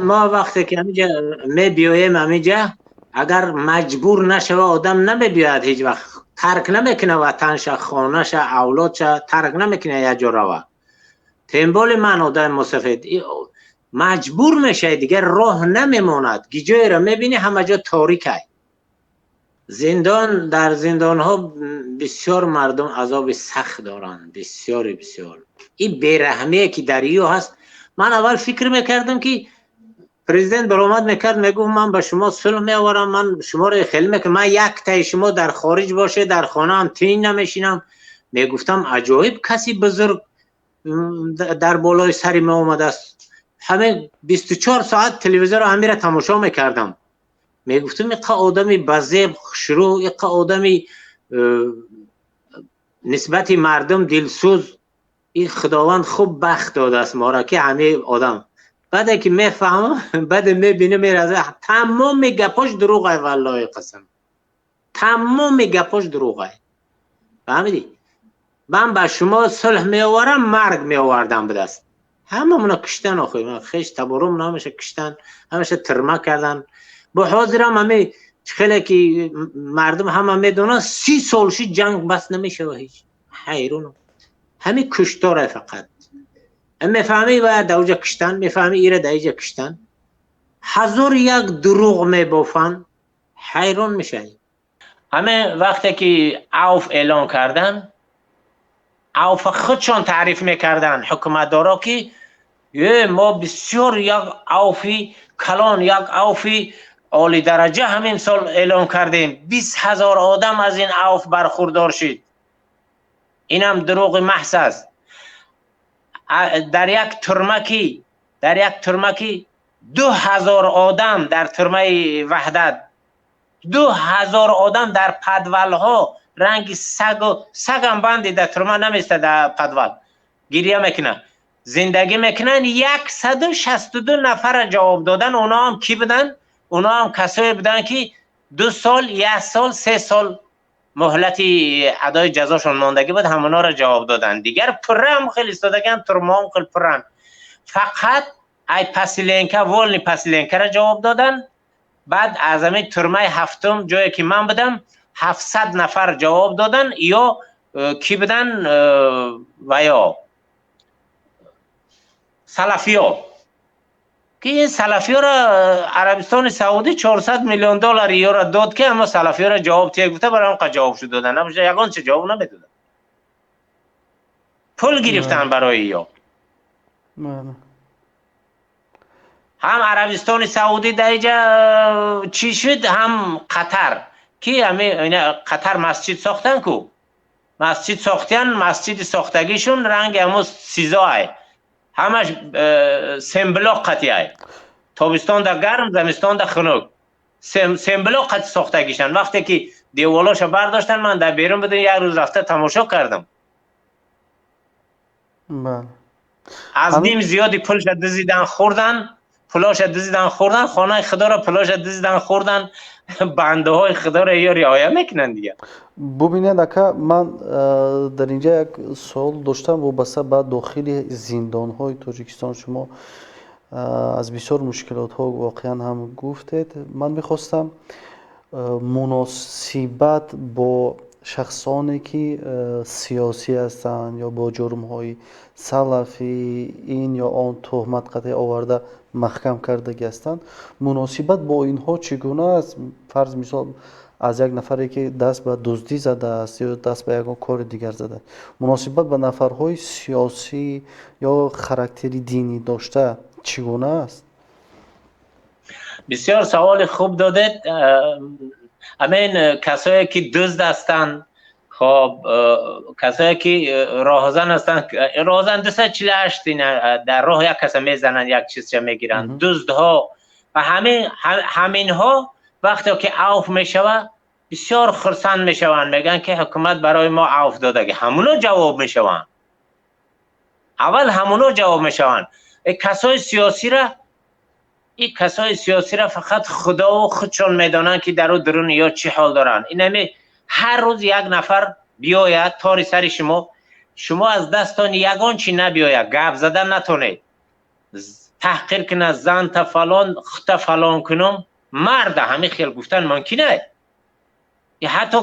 Мо вақте ки ҳамиҷа мебиёем, ҳамиҷа агар маҷбур нашава, одам намебиёяд, ҳеҷ вақт тарк намекуна ватанша, хонаша, авлодша тарк намекуна, як ҷо рава. Тем более ман одами мусафед. Маҷбур мешавӣ, дигар роҳ намемонад. Гиҷоеро мебинӣ, ҳама ҷо торикай. Зиндон, дар зиндонҳо бисёр мардум азоби сахт доранд, бисёри бисёр. Ин бераҳмие ки дар ё ҳаст, ман аввал фикр мекардам, ки президент баромад мекард, мегуфт: «Ман ба шумо сулҳ меоварам, ман шуморо хеле мекунам, ман яктаи шумо дар хориҷ боше, дар хонаам тин намешинам». Мегуфтам: аҷоиб каси бузург дар болои сари мо омадааст. Ҳамин 24 соат телевизорро ҳамира тамошо мекардам. Мегуфтам: иқа одами базеб, хушрӯ, иқа одами нисбати мардум дилсӯз, ин Худованд хуб бахт додааст моро, ки ҳамин одам. Баъде ки мефаҳмам, баъде мебинам, мераза, тамоми гапош дурӯғай, валлоҳи қасам, тамоми гапош дурӯғай. Фаҳмидӣ? Ман ба шумо сулҳ меоварам, марг меовардам будааст. Ҳамамона киштан, охи хеш таборум ҳамаша киштан, ҳамаша тирма кардан. Бо ҳозирам ҳами хеле ки мардум ҳама медонанд, 30 сол ши, ҷанг бас намешава ҳеҷ. Ҳайрунам, ҳами куштора фақат. Мефаҳмӣ, ва дар уҷа киштан, мефаҳмӣ, ира дар иҷа киштан, ҳазору як дурӯғ мебофанд, ҳайрон мешавӣ. Ҳаме вақте ки авф эълон кардан, авфа худшон таъриф мекарданд ҳукуматдоро, ки е мо бисёр як авфи калон, як авфи олидараҷа ҳамин сол эълон кардем, 20 000 одам аз ин авф бархурдор шид. Инам дурӯғи маҳз аст. Дар як турмаки, дар як турмаки 2000 одам, дар турмаи Ваҳдат 2000 одам дар подвалҳо ранги сагу сагам банди дар турма наместа, дар подвал гиря мекунад, зиндагӣ мекунанд. 162 нафара ҷавоб додан. Оноам кӣ буданд? Оноам касое буданд, ки 2 сол, як сол, 3 сол муҳлати адои ҷазошон мондагӣ буд, ҳамоноро ҷавоб доданд. Дигар пуррам хел истодагиам, турмаом хел пуррам. Фақат ай поселенка, вольный поселенкаро ҷавоб доданд. Баъд аз ҳамин турмаи ҳафтум, ҷое ки ман будам, 700 нафар ҷавоб доданд. Ё кӣ буданд? Ва ё салафиё, ки ин салафиёро Арабистони Саудӣ 400 миллион доллар ёро дод, ки аммо салафиёро ҷавоб тия гуфта, барои он қа ҷавоб шуд додан. Набоша, ягон чи ҷавоб намедоданд, пул гирифтан барои ё. Ҳам Арабистони Саудӣ дар иҷа чӣ шуд, ҳам Қатар, ки ҳами Қатар масҷид сохтан ку, масҷид сохтиян, масҷиди сохтагишун ранги ҳамо СИЗОай, ҳамаш семблок қатиай, тобистонда гарм, замистонда хунук, семблок қати сохтагишан. Вақте ки деволоша бардоштан, ман дар берун будам, як рӯз рафта тамошо кардам. Аз ним зиёди пулша дизидан, хӯрдан, пулоша дизидан, хӯрдан, хонаи худоро пулоша дизидан, хӯрдан, бандаҳои худоро ё риоя мекунанд дигар. Бубинед, ака, ман дар инҷа як суол доштам вобаста ба дохили зиндонҳои Тоҷикистон. Шумо аз бисёр мушкилотҳо воқеан ҳам гуфтед. Ман мехостам муносибат бо Шахсоне ки сиёсӣ ҳастанд ё бо ҷурмҳои салафӣ ин ё он туҳмат қатъи оварда маҳкам кардагӣ ҳастанд, муносибат бо инҳо чӣ гуна аст? Фарз мисол, аз як нафаре ки даст ба дуздӣ задааст ё даст ба ягон кори дигар задааст, муносибат ба нафарҳои сиёсӣ ё характери динӣ дошта чӣ гуна аст? Бисёр саволи хуб додед. Ҳамин касое ки дузд ҳастанд, хоб, касое ки роҳзан ҳастанд, роҳзан 248 дар роҳ як каса мезананд, як чизча мегиранд, дуздҳо ва ҳаминҳо вақте ки авф мешавад, бисёр хурсанд мешаванд, мегӯянд ки ҳукумат барои мо авф додаги. Ҳамуно ҷавоб мешаванд аввал, ҳамуно ҷавоб мешаванд. Касои сиёсира, ин касои сиёсира фақат худову худшон медонанд, ки дару дуруни ё чӣ ҳол доранд. Инами ҳар рӯз як нафар биёяд тори сари шумо, шумо аз дастон ягон чи набиёяд, гап зада натонед, таҳқир кунад, занта фалон, хута фалон кунум, марда ҳамин хел гуфтан мумкин аст? Ҳатто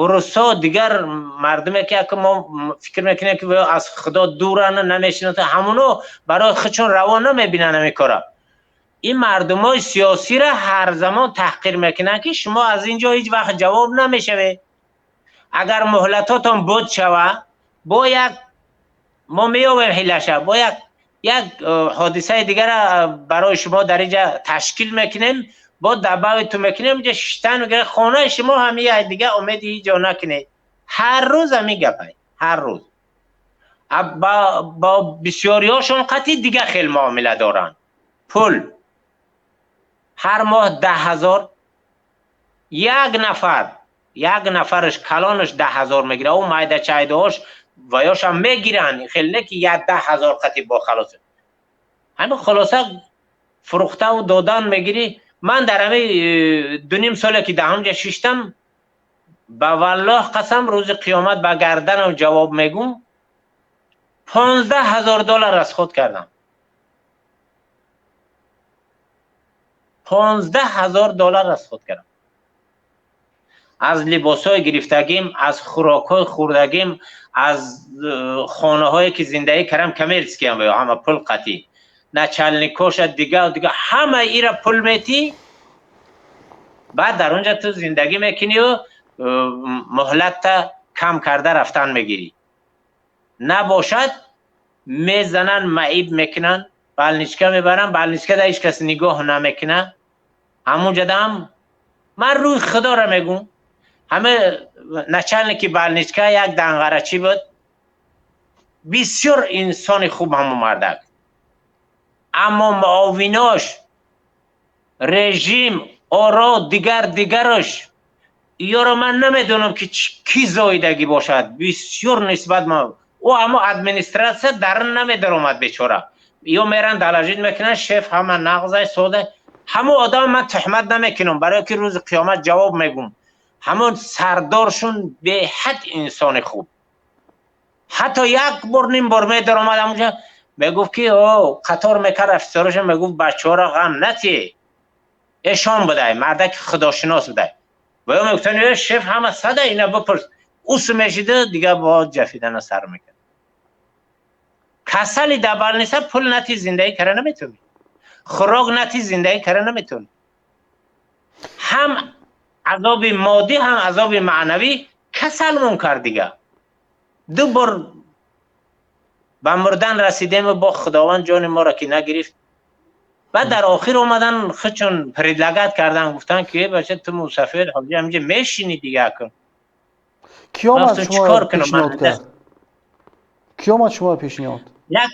урусо, дигар мардуме ки мо фикр мекунем ки аз худо дуранд, намешиносанд, ҳамуно барои худшон раво намебинанд ҳамин кора. Ин мардумои сиёсиро ҳар замон таҳқир мекунанд, ки шумо аз ин ҷо ҳеҷ вақт ҷавоб намешавед. Агар муҳлатотон буд шава, бо як мо меёбем ҳилаша, бо як ҳодисаи дигара барои шумо дар инҷа ташкил мекунем, бо дабави ту мекунем, инҷа шиштан, хонаи шумо ҳами, дига умеди ҳеҷ ҷо накунед. Ҳар рӯз ҳамин гапай, ҳар рӯз. Бо бисёриҳошон қатъи дига хел муомила доранд. Пул ҳар моҳ 10 000, як нафар, як нафараш калонаш 10 000 мегирад, ӯ майдачайдаҳош ваёшам мегиранд, хеле не ки як 10 000 қатъи бо халос. Ҳамин хулоса, фурӯхтаву додан мегирӣ. Ман дар ҳамин 2.5 соле ки дар ҳамҷа шиштам, ба валлоҳ қасам, рӯзи қиёмат ба гарданам ҷавоб мегум, 15 000 доллар расход кардам, 15 000 доллар расход кардам, аз либосҳои гирифтагим, аз хӯрокҳои хӯрдагим, аз хонаҳое ки зиндагӣ кардам, коммерческий ам, ҳама пул қатъӣ, начальник оша, дига дига, ҳама ира пул метӣ, баъд дар онҷа ту зиндагӣ мекунию муҳлатта кам карда рафтан мегирӣ. Набошад, мезананд, маиб мекунанд, больничка мебаранд, больничка да ҳеҷ кас нигоҳ намекунад. Ҳамунҷадаам ман рӯи худоро мегӯм, ҳама начальник и больничка як данғарачӣ буд, бисёр инсони хуб ҳамун мардак, аммо муовинош, режим оро, дигар дигараш, ёро ман намедонам ки кӣ зоидагӣ бошад, бисёр нисбат ӯ ҳамо администрация дарун намедаромад бечора. Ё меран доложить мекунанд, шеф ҳама нағзай сода. Ҳамон одам ман туҳмат намекунам, барое ки рӯзи қиёмат ҷавоб мегум. Ҳамон сардоршун беҳад инсони хуб, ҳатто як бор, ним бор медаромад ҳамонҷа, мегуфт ки о қатор мекард офисероша, мегуфт: «Бачаҳоро ғам натӣ, эшон будай, мардаки худошинос будай». Ва ё мегуфтанд: «Э, шеф ҳама сада, ина бипурс». Ус мешида, дига бо ҷафидана сар мекард. Касали дар больница, пул натӣ, зиндагӣ кара наметавонӣ, хӯрок натӣ, зиндагӣ кара наметавонӣ. Ҳам азоби моддӣ, ҳам азоби маънавӣ касалмон кард. Дига ду бор ба мурдан расидему бо худованд ҷони моро ки нагирифт. Баъд дар охир омадан, худшон предлагать кардан, гуфтанд ки: «Бача, ту мусафир ҳоҷи ҳаминҷа мешинӣ, дига кун». Кӣ омад шумо пешниҳод кард? Кӣ омад шумо пешниҳод? Як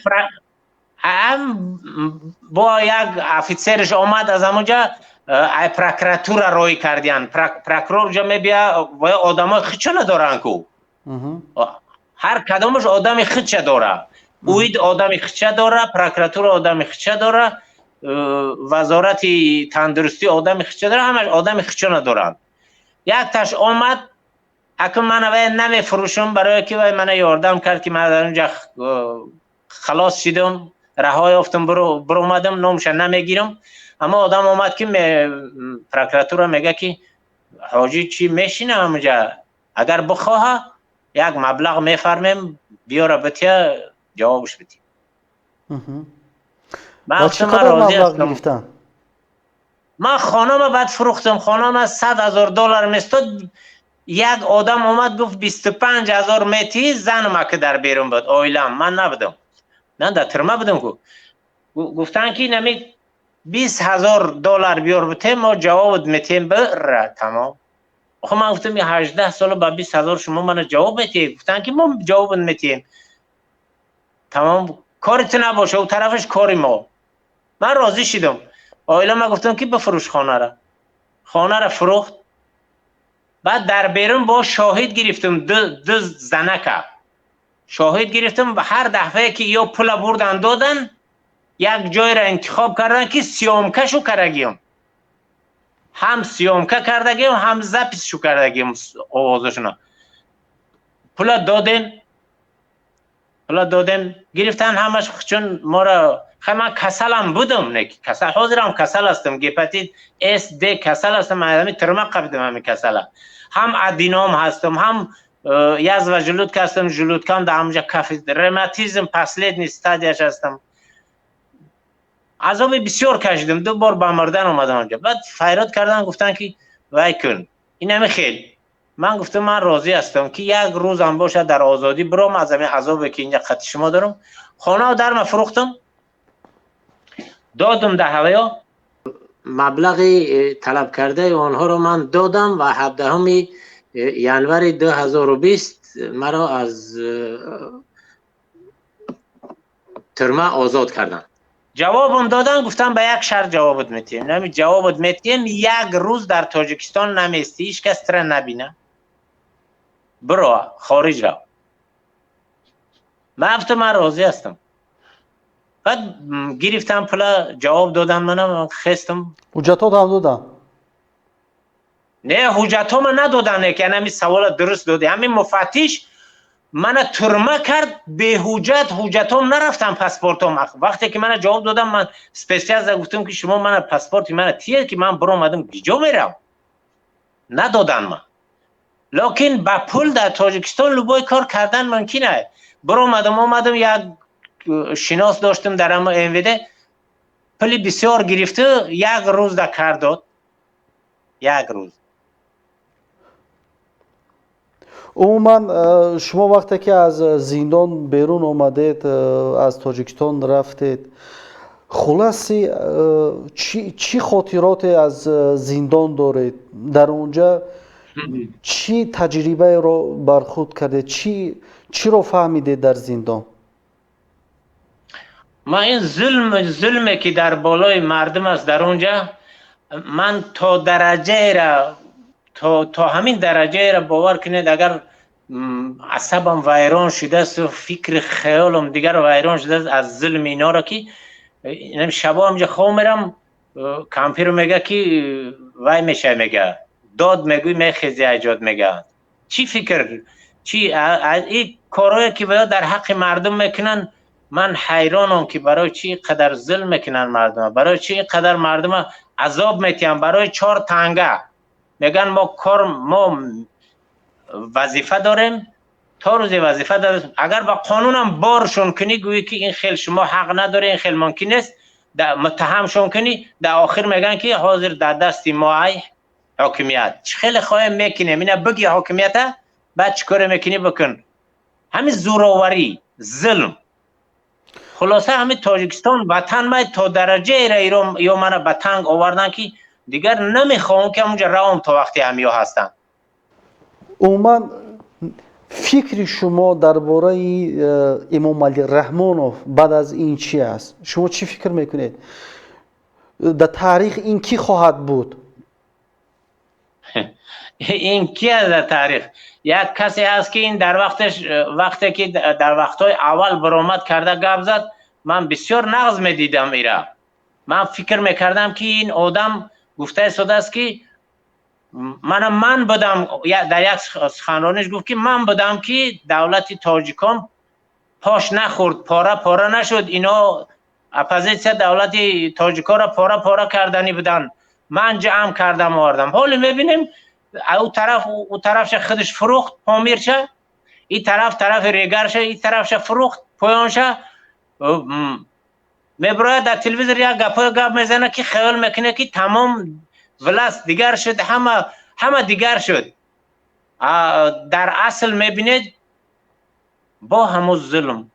бо як офитсерш омад аз ҳамонҷа, ай прокуратура роҳӣ кардиян. Прокурор ҷо мебия, ва одамои худшо надоранд ку, ҳар кадомаш одами худша дора. УИД одами худша дора, прокуратура одами худша дора, вазорати тандурустӣ одами худша дора, ҳамаш одами худшо надоранд. Якташ омад: «Акун мана вай намефурӯшам, барое ки вай мана ёрдам кард, ки ман дар онҷа халос шидам, раҳо ёфтам, биромадам, номша намегирам». Аммо одам омад ки прокуратура мега ки: «Ҳоҷӣ, чӣ мешина ҳамунҷа?» Агар бихоҳа, як маблағ мефармем, биёра бития, ҷавобш битӣ. Ман чӣ қадар маблағ гирифтан? Ман хонама баъд фурӯхтам. Хонама 100 000 доллар местод. Як одам омад, гуфт: 25 000 метӣ. Занама ки дар берун буд, оилам, ман набудам, ман дар тюрьма будам ку. Гуфтанд, ки нами 20 000 доллар биёр битем, мо ҷавобат метем, бира, тамом. Охо, ман гуфтам: 18 сола ба 20 000 шумо мана ҷавоб метиҳед? Гуфтанд, ки мо ҷавобат метиҳем, тамом, кори ту набоша, ӯ тарафаш кори мо. Ман розӣ шидам. Оила гуфтам, ки бифурӯш хонара. Хонара фурӯхт. Баъд дар берун бо шоҳид гирифтам, ду занака шоҳид гирифтам. Ҳар дафъае ки ё пула бурдан додан, як ҷойро интихоб кардан, ки съёмка шу кардагиём, ҳам съёмка кардагиём, ҳам запись шу кардагиём овозашуна. Пула додем, пула додем, гирифтан ҳамаш. Чун моро хай, ман касалам будам, не касал, ҳозирам касал ҳастам, гепатит С, Д касал ҳастам, ҳами тюрьма қабидам ҳами касала. Ҳам аденом ҳастам, ҳам язва желудка ҳастам, желудка м дар ҳамҷа кафи, ревматизм последний стадия ш ҳастам. Азоби бисёр кашидам, ду бор ба мурдан омадам онҷа. Баъд файрод кардан, гуфтанд, ки вай кун, инами хел. Ман гуфтам: ман розӣ ҳастам, ки як рӯзам бошад, дар озодӣ биром аз ҳамин азобе, ки инҷа қати шумо дорам. Хонау дарма фурӯхтам, додум дар ҳаваё. Маблағи талабкардаи онҳоро ман додам ва 17 январи 2020 маро аз тюрьма озод карданд. Ҷавобам додан, гуфтам: ба як шарт ҷавобат метиҳем, нами ҷавобат метиҳем, як рӯз дар Тоҷикистон наместӣ, ҳеҷ кас тира набина, биро, хориҷ рав. Ман гуфтам: ман розӣ ҳастам. Баъд гирифтам пула, ҷавоб додан манам, хестам. Ҳуҷҷатҳо ҳам додан? Не, ҳуҷҷатҳома надодан. Ки ҳами савола дуруст додӣ. Ҳамин муфаттиш мана тюрьма кард беҳуҷҷат. Ҳуҷҷатҳом нарафтам, паспортом. Вақте ки мана ҷавоб додам, ман спецназ а гуфтам, ки шумо мана паспорти мана тиед, ки ман биромадам, гиҷо мерам? Надодан ман. Лекин ба пул дар Тоҷикистон любой кор кардан мумкин аст. Биромадам, омадам, як шинос доштам дар ҳама МВД, пули бисёр гирифту, як рӯз да кар дод, як рӯз. Умуман, шумо вақте ки аз зиндон берун омадед, аз Тоҷикистон рафтед, хулоси чӣ хотироте аз зиндон доред? Дар онҷа чӣ таҷрибаеро бар худ кардед, чиро фаҳмидед дар зиндон? Ман ин зулм, зулме ки дар болои мардум аст дар онҷа, ман то дараҷаера, то ҳамин дараҷаеро, бовар кунед, агар асабам вайрон шудааст, фикри хаёлам дигар вайрон шудааст аз зулми инора, ки шабо ҳамҷа хоб мерам, кампир мега, ки вай меша, мега, дод мегӯй, мехези аҷод. Мега, чӣ фикр, чи ин корҳое, ки ё дар ҳаққи мардум мекунанд. Ман ҳайронам, ки барои чӣ қадар зулм мекунанд мардума, барои чӣ қадар мардума азоб метиҳанд барои чор танга. Мегӯянд: мо кор, мо вазифа дорем, то рӯзе вазифа дорем. Агар ба қонунам боршон кунӣ, гӯӣ, ки ин хел шумо ҳақ надоред, ин хел мумкин нест, муттаҳамшон кунӣ, дар охир мегӯянд, ки ҳозир дар дасти мо ай ҳокимият, чӣ хеле хоҳем мекунем. Ина бигӣ ҳокимията, баъд чӣ коре мекунӣ, бикун. Ҳамин зӯроварӣ, зулм. Хулоса, ҳамин Тоҷикистон ватан май то дараҷаеро ё мана ба танг овардан, ки дигар намехоҳам, ки ҳамунҷа равам, то вақте ҳамиё ҳастанд. Умуман, фикри шумо дар бораи Эмомалӣ Раҳмонов баъд аз ин чи аст? Шумо чӣ фикр мекунед, дар таърих ин кӣ хоҳад буд? Ин ки аст дар таърих? Як касе ҳаст, ки ин дар вақташ, вақте ки дар вақтҳои аввал баромад карда гап зад, ман бисёр нағз медидам ира. Ман фикр мекардам, ки ин одам гуфта истодааст, ки мана ман будам. Дар як суханрониш гуфт, ки ман будам, ки давлати тоҷикон пош нахӯрд, пора пора нашуд. Ино оппозитсия давлати тоҷиконро пора пора карданӣ буданд, ман ҷамъ кардам, овардам. Ҳоле мебинем. У тарафша худаш фурӯхт, Помирша, и тараф, тарафи Регарша, и тарафша фурӯхт, поёнша. Меброяд дар телевизор, як гапҳои гап мезана, ки хаёл мекунад, ки тамом власть дигар шуд, ҳама дигар шуд. Дар асл мебинед, бо ҳамун зулм.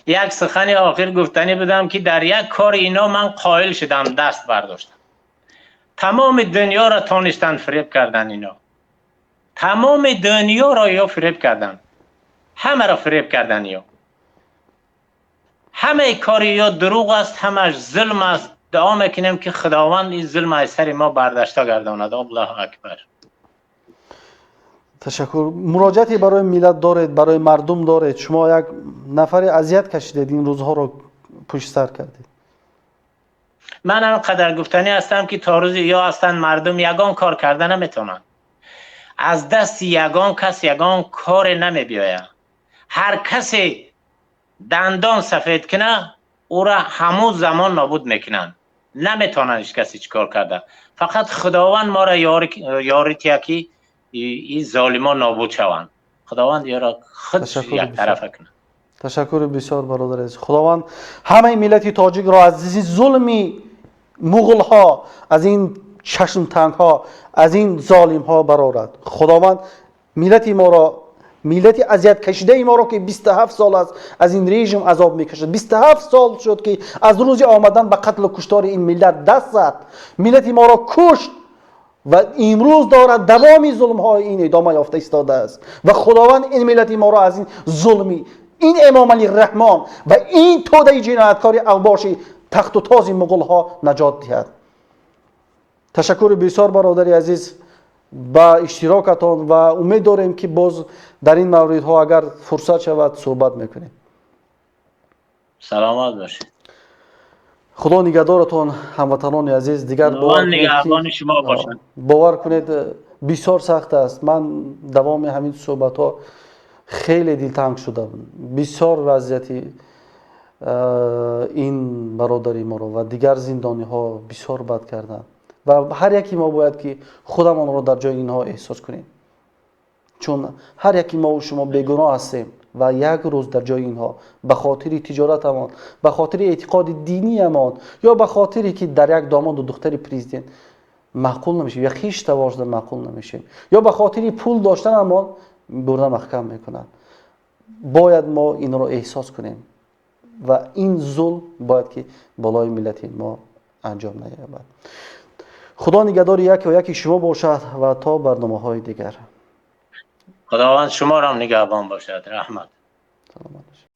Як сухани охир гуфтанӣ будам, ки дар як кори ино ман қоил шудам, даст бардоштам. Тамоми дунёро тонистанд фиреб кардан ино, тамоми дунёро ё фиреб кардан, ҳамаро фиреб кардан. Ё ҳамаи кори ё дурӯғ аст, ҳамаш зулм аст. Дуо мекунем, ки Худованд ин зулм аз сари мо бардашта гардонад. Аллоҳу акбар. Ташаккур. Муроҷиате барои миллат доред, барои мардум доред? Шумо як нафаре азият кашидед, ин рӯзҳоро пушти сар кардед. Ман ҳам қадар гуфтанӣ ҳастам, ки то рӯзи ё ҳастанд, мардум ягон кор карда наметавонанд. Аз дасти ягон кас ягон коре намебиёяд. Ҳар касе дандон сафед куна, ӯра ҳамун замон нобуд мекунанд. Наметавонанд ҳеҷ касе чӣ кор карда. Фақат Худованд моро ёрӣ тия, ки ин золимон нобуд шаванд. Худованд ёро худ яктарафа кунад. Ташаккури бисёр, бародар азиз. Худованд ҳамаи миллати тоҷикро аз ин зулми муғулҳо, аз ин чашмтангҳо, аз ин золимҳо барорад. Худованд миллати моро, миллати азияткашидаи моро, ки 27 сол аст аз ин режим азоб мекашад, 27 сол шуд, ки аз рӯзи омадан ба қатлу куштори ин миллат даст зад, миллати моро кушт ва имрӯз дорад давоми зулмҳои ин идома ёфта истодааст. Ва Худованд ин миллати моро аз ин зулми ин Эмомалӣ Раҳмон ва ин тӯдаи ҷинояткори авбоши тахту този муғулҳо наҷот диҳад. Ташаккури бисёр, бародари азиз, ба иштирокатон ва умед дорем, ки боз дар ин мавридҳо, агар фурсат шавад, суҳбат мекунем. Саломат бошед. Худо нигаҳдоратон, ҳамватанони азиз. Дигар шумо бошад. Бовар кунед, бисёр сахт аст. Ман давоми ҳамин суҳбатҳо хеле дилтанг шудам. Бисёр вазъияти ин бародари моро ва дигар зиндониҳо бисёр бад карданд ва ҳар яки мо бояд ки худамонро дар ҷои инҳо эҳсос кунем, чун ҳар яки мову шумо бегуноҳ ҳастем ва як рӯз дар ҷои инҳо ба хотири тиҷоратамон, ба хотири эътиқоди диниямон ё ба хотире ки дар як домоду духтари президент маъқул намешем ё хеш тавошда маъқул намешем ё ба хотири пул доштанамон бурда маҳкам мекунанд. Бояд мо инро эҳсос кунем ва ин зулм бояд ки болои миллати мо анҷом наёбад. Худо нигаҳдори яку яки шумо бошад ва то барномаҳои дигар. Худованд шуморо нигаҳбон бошад. Раҳмат. Саломат бошед.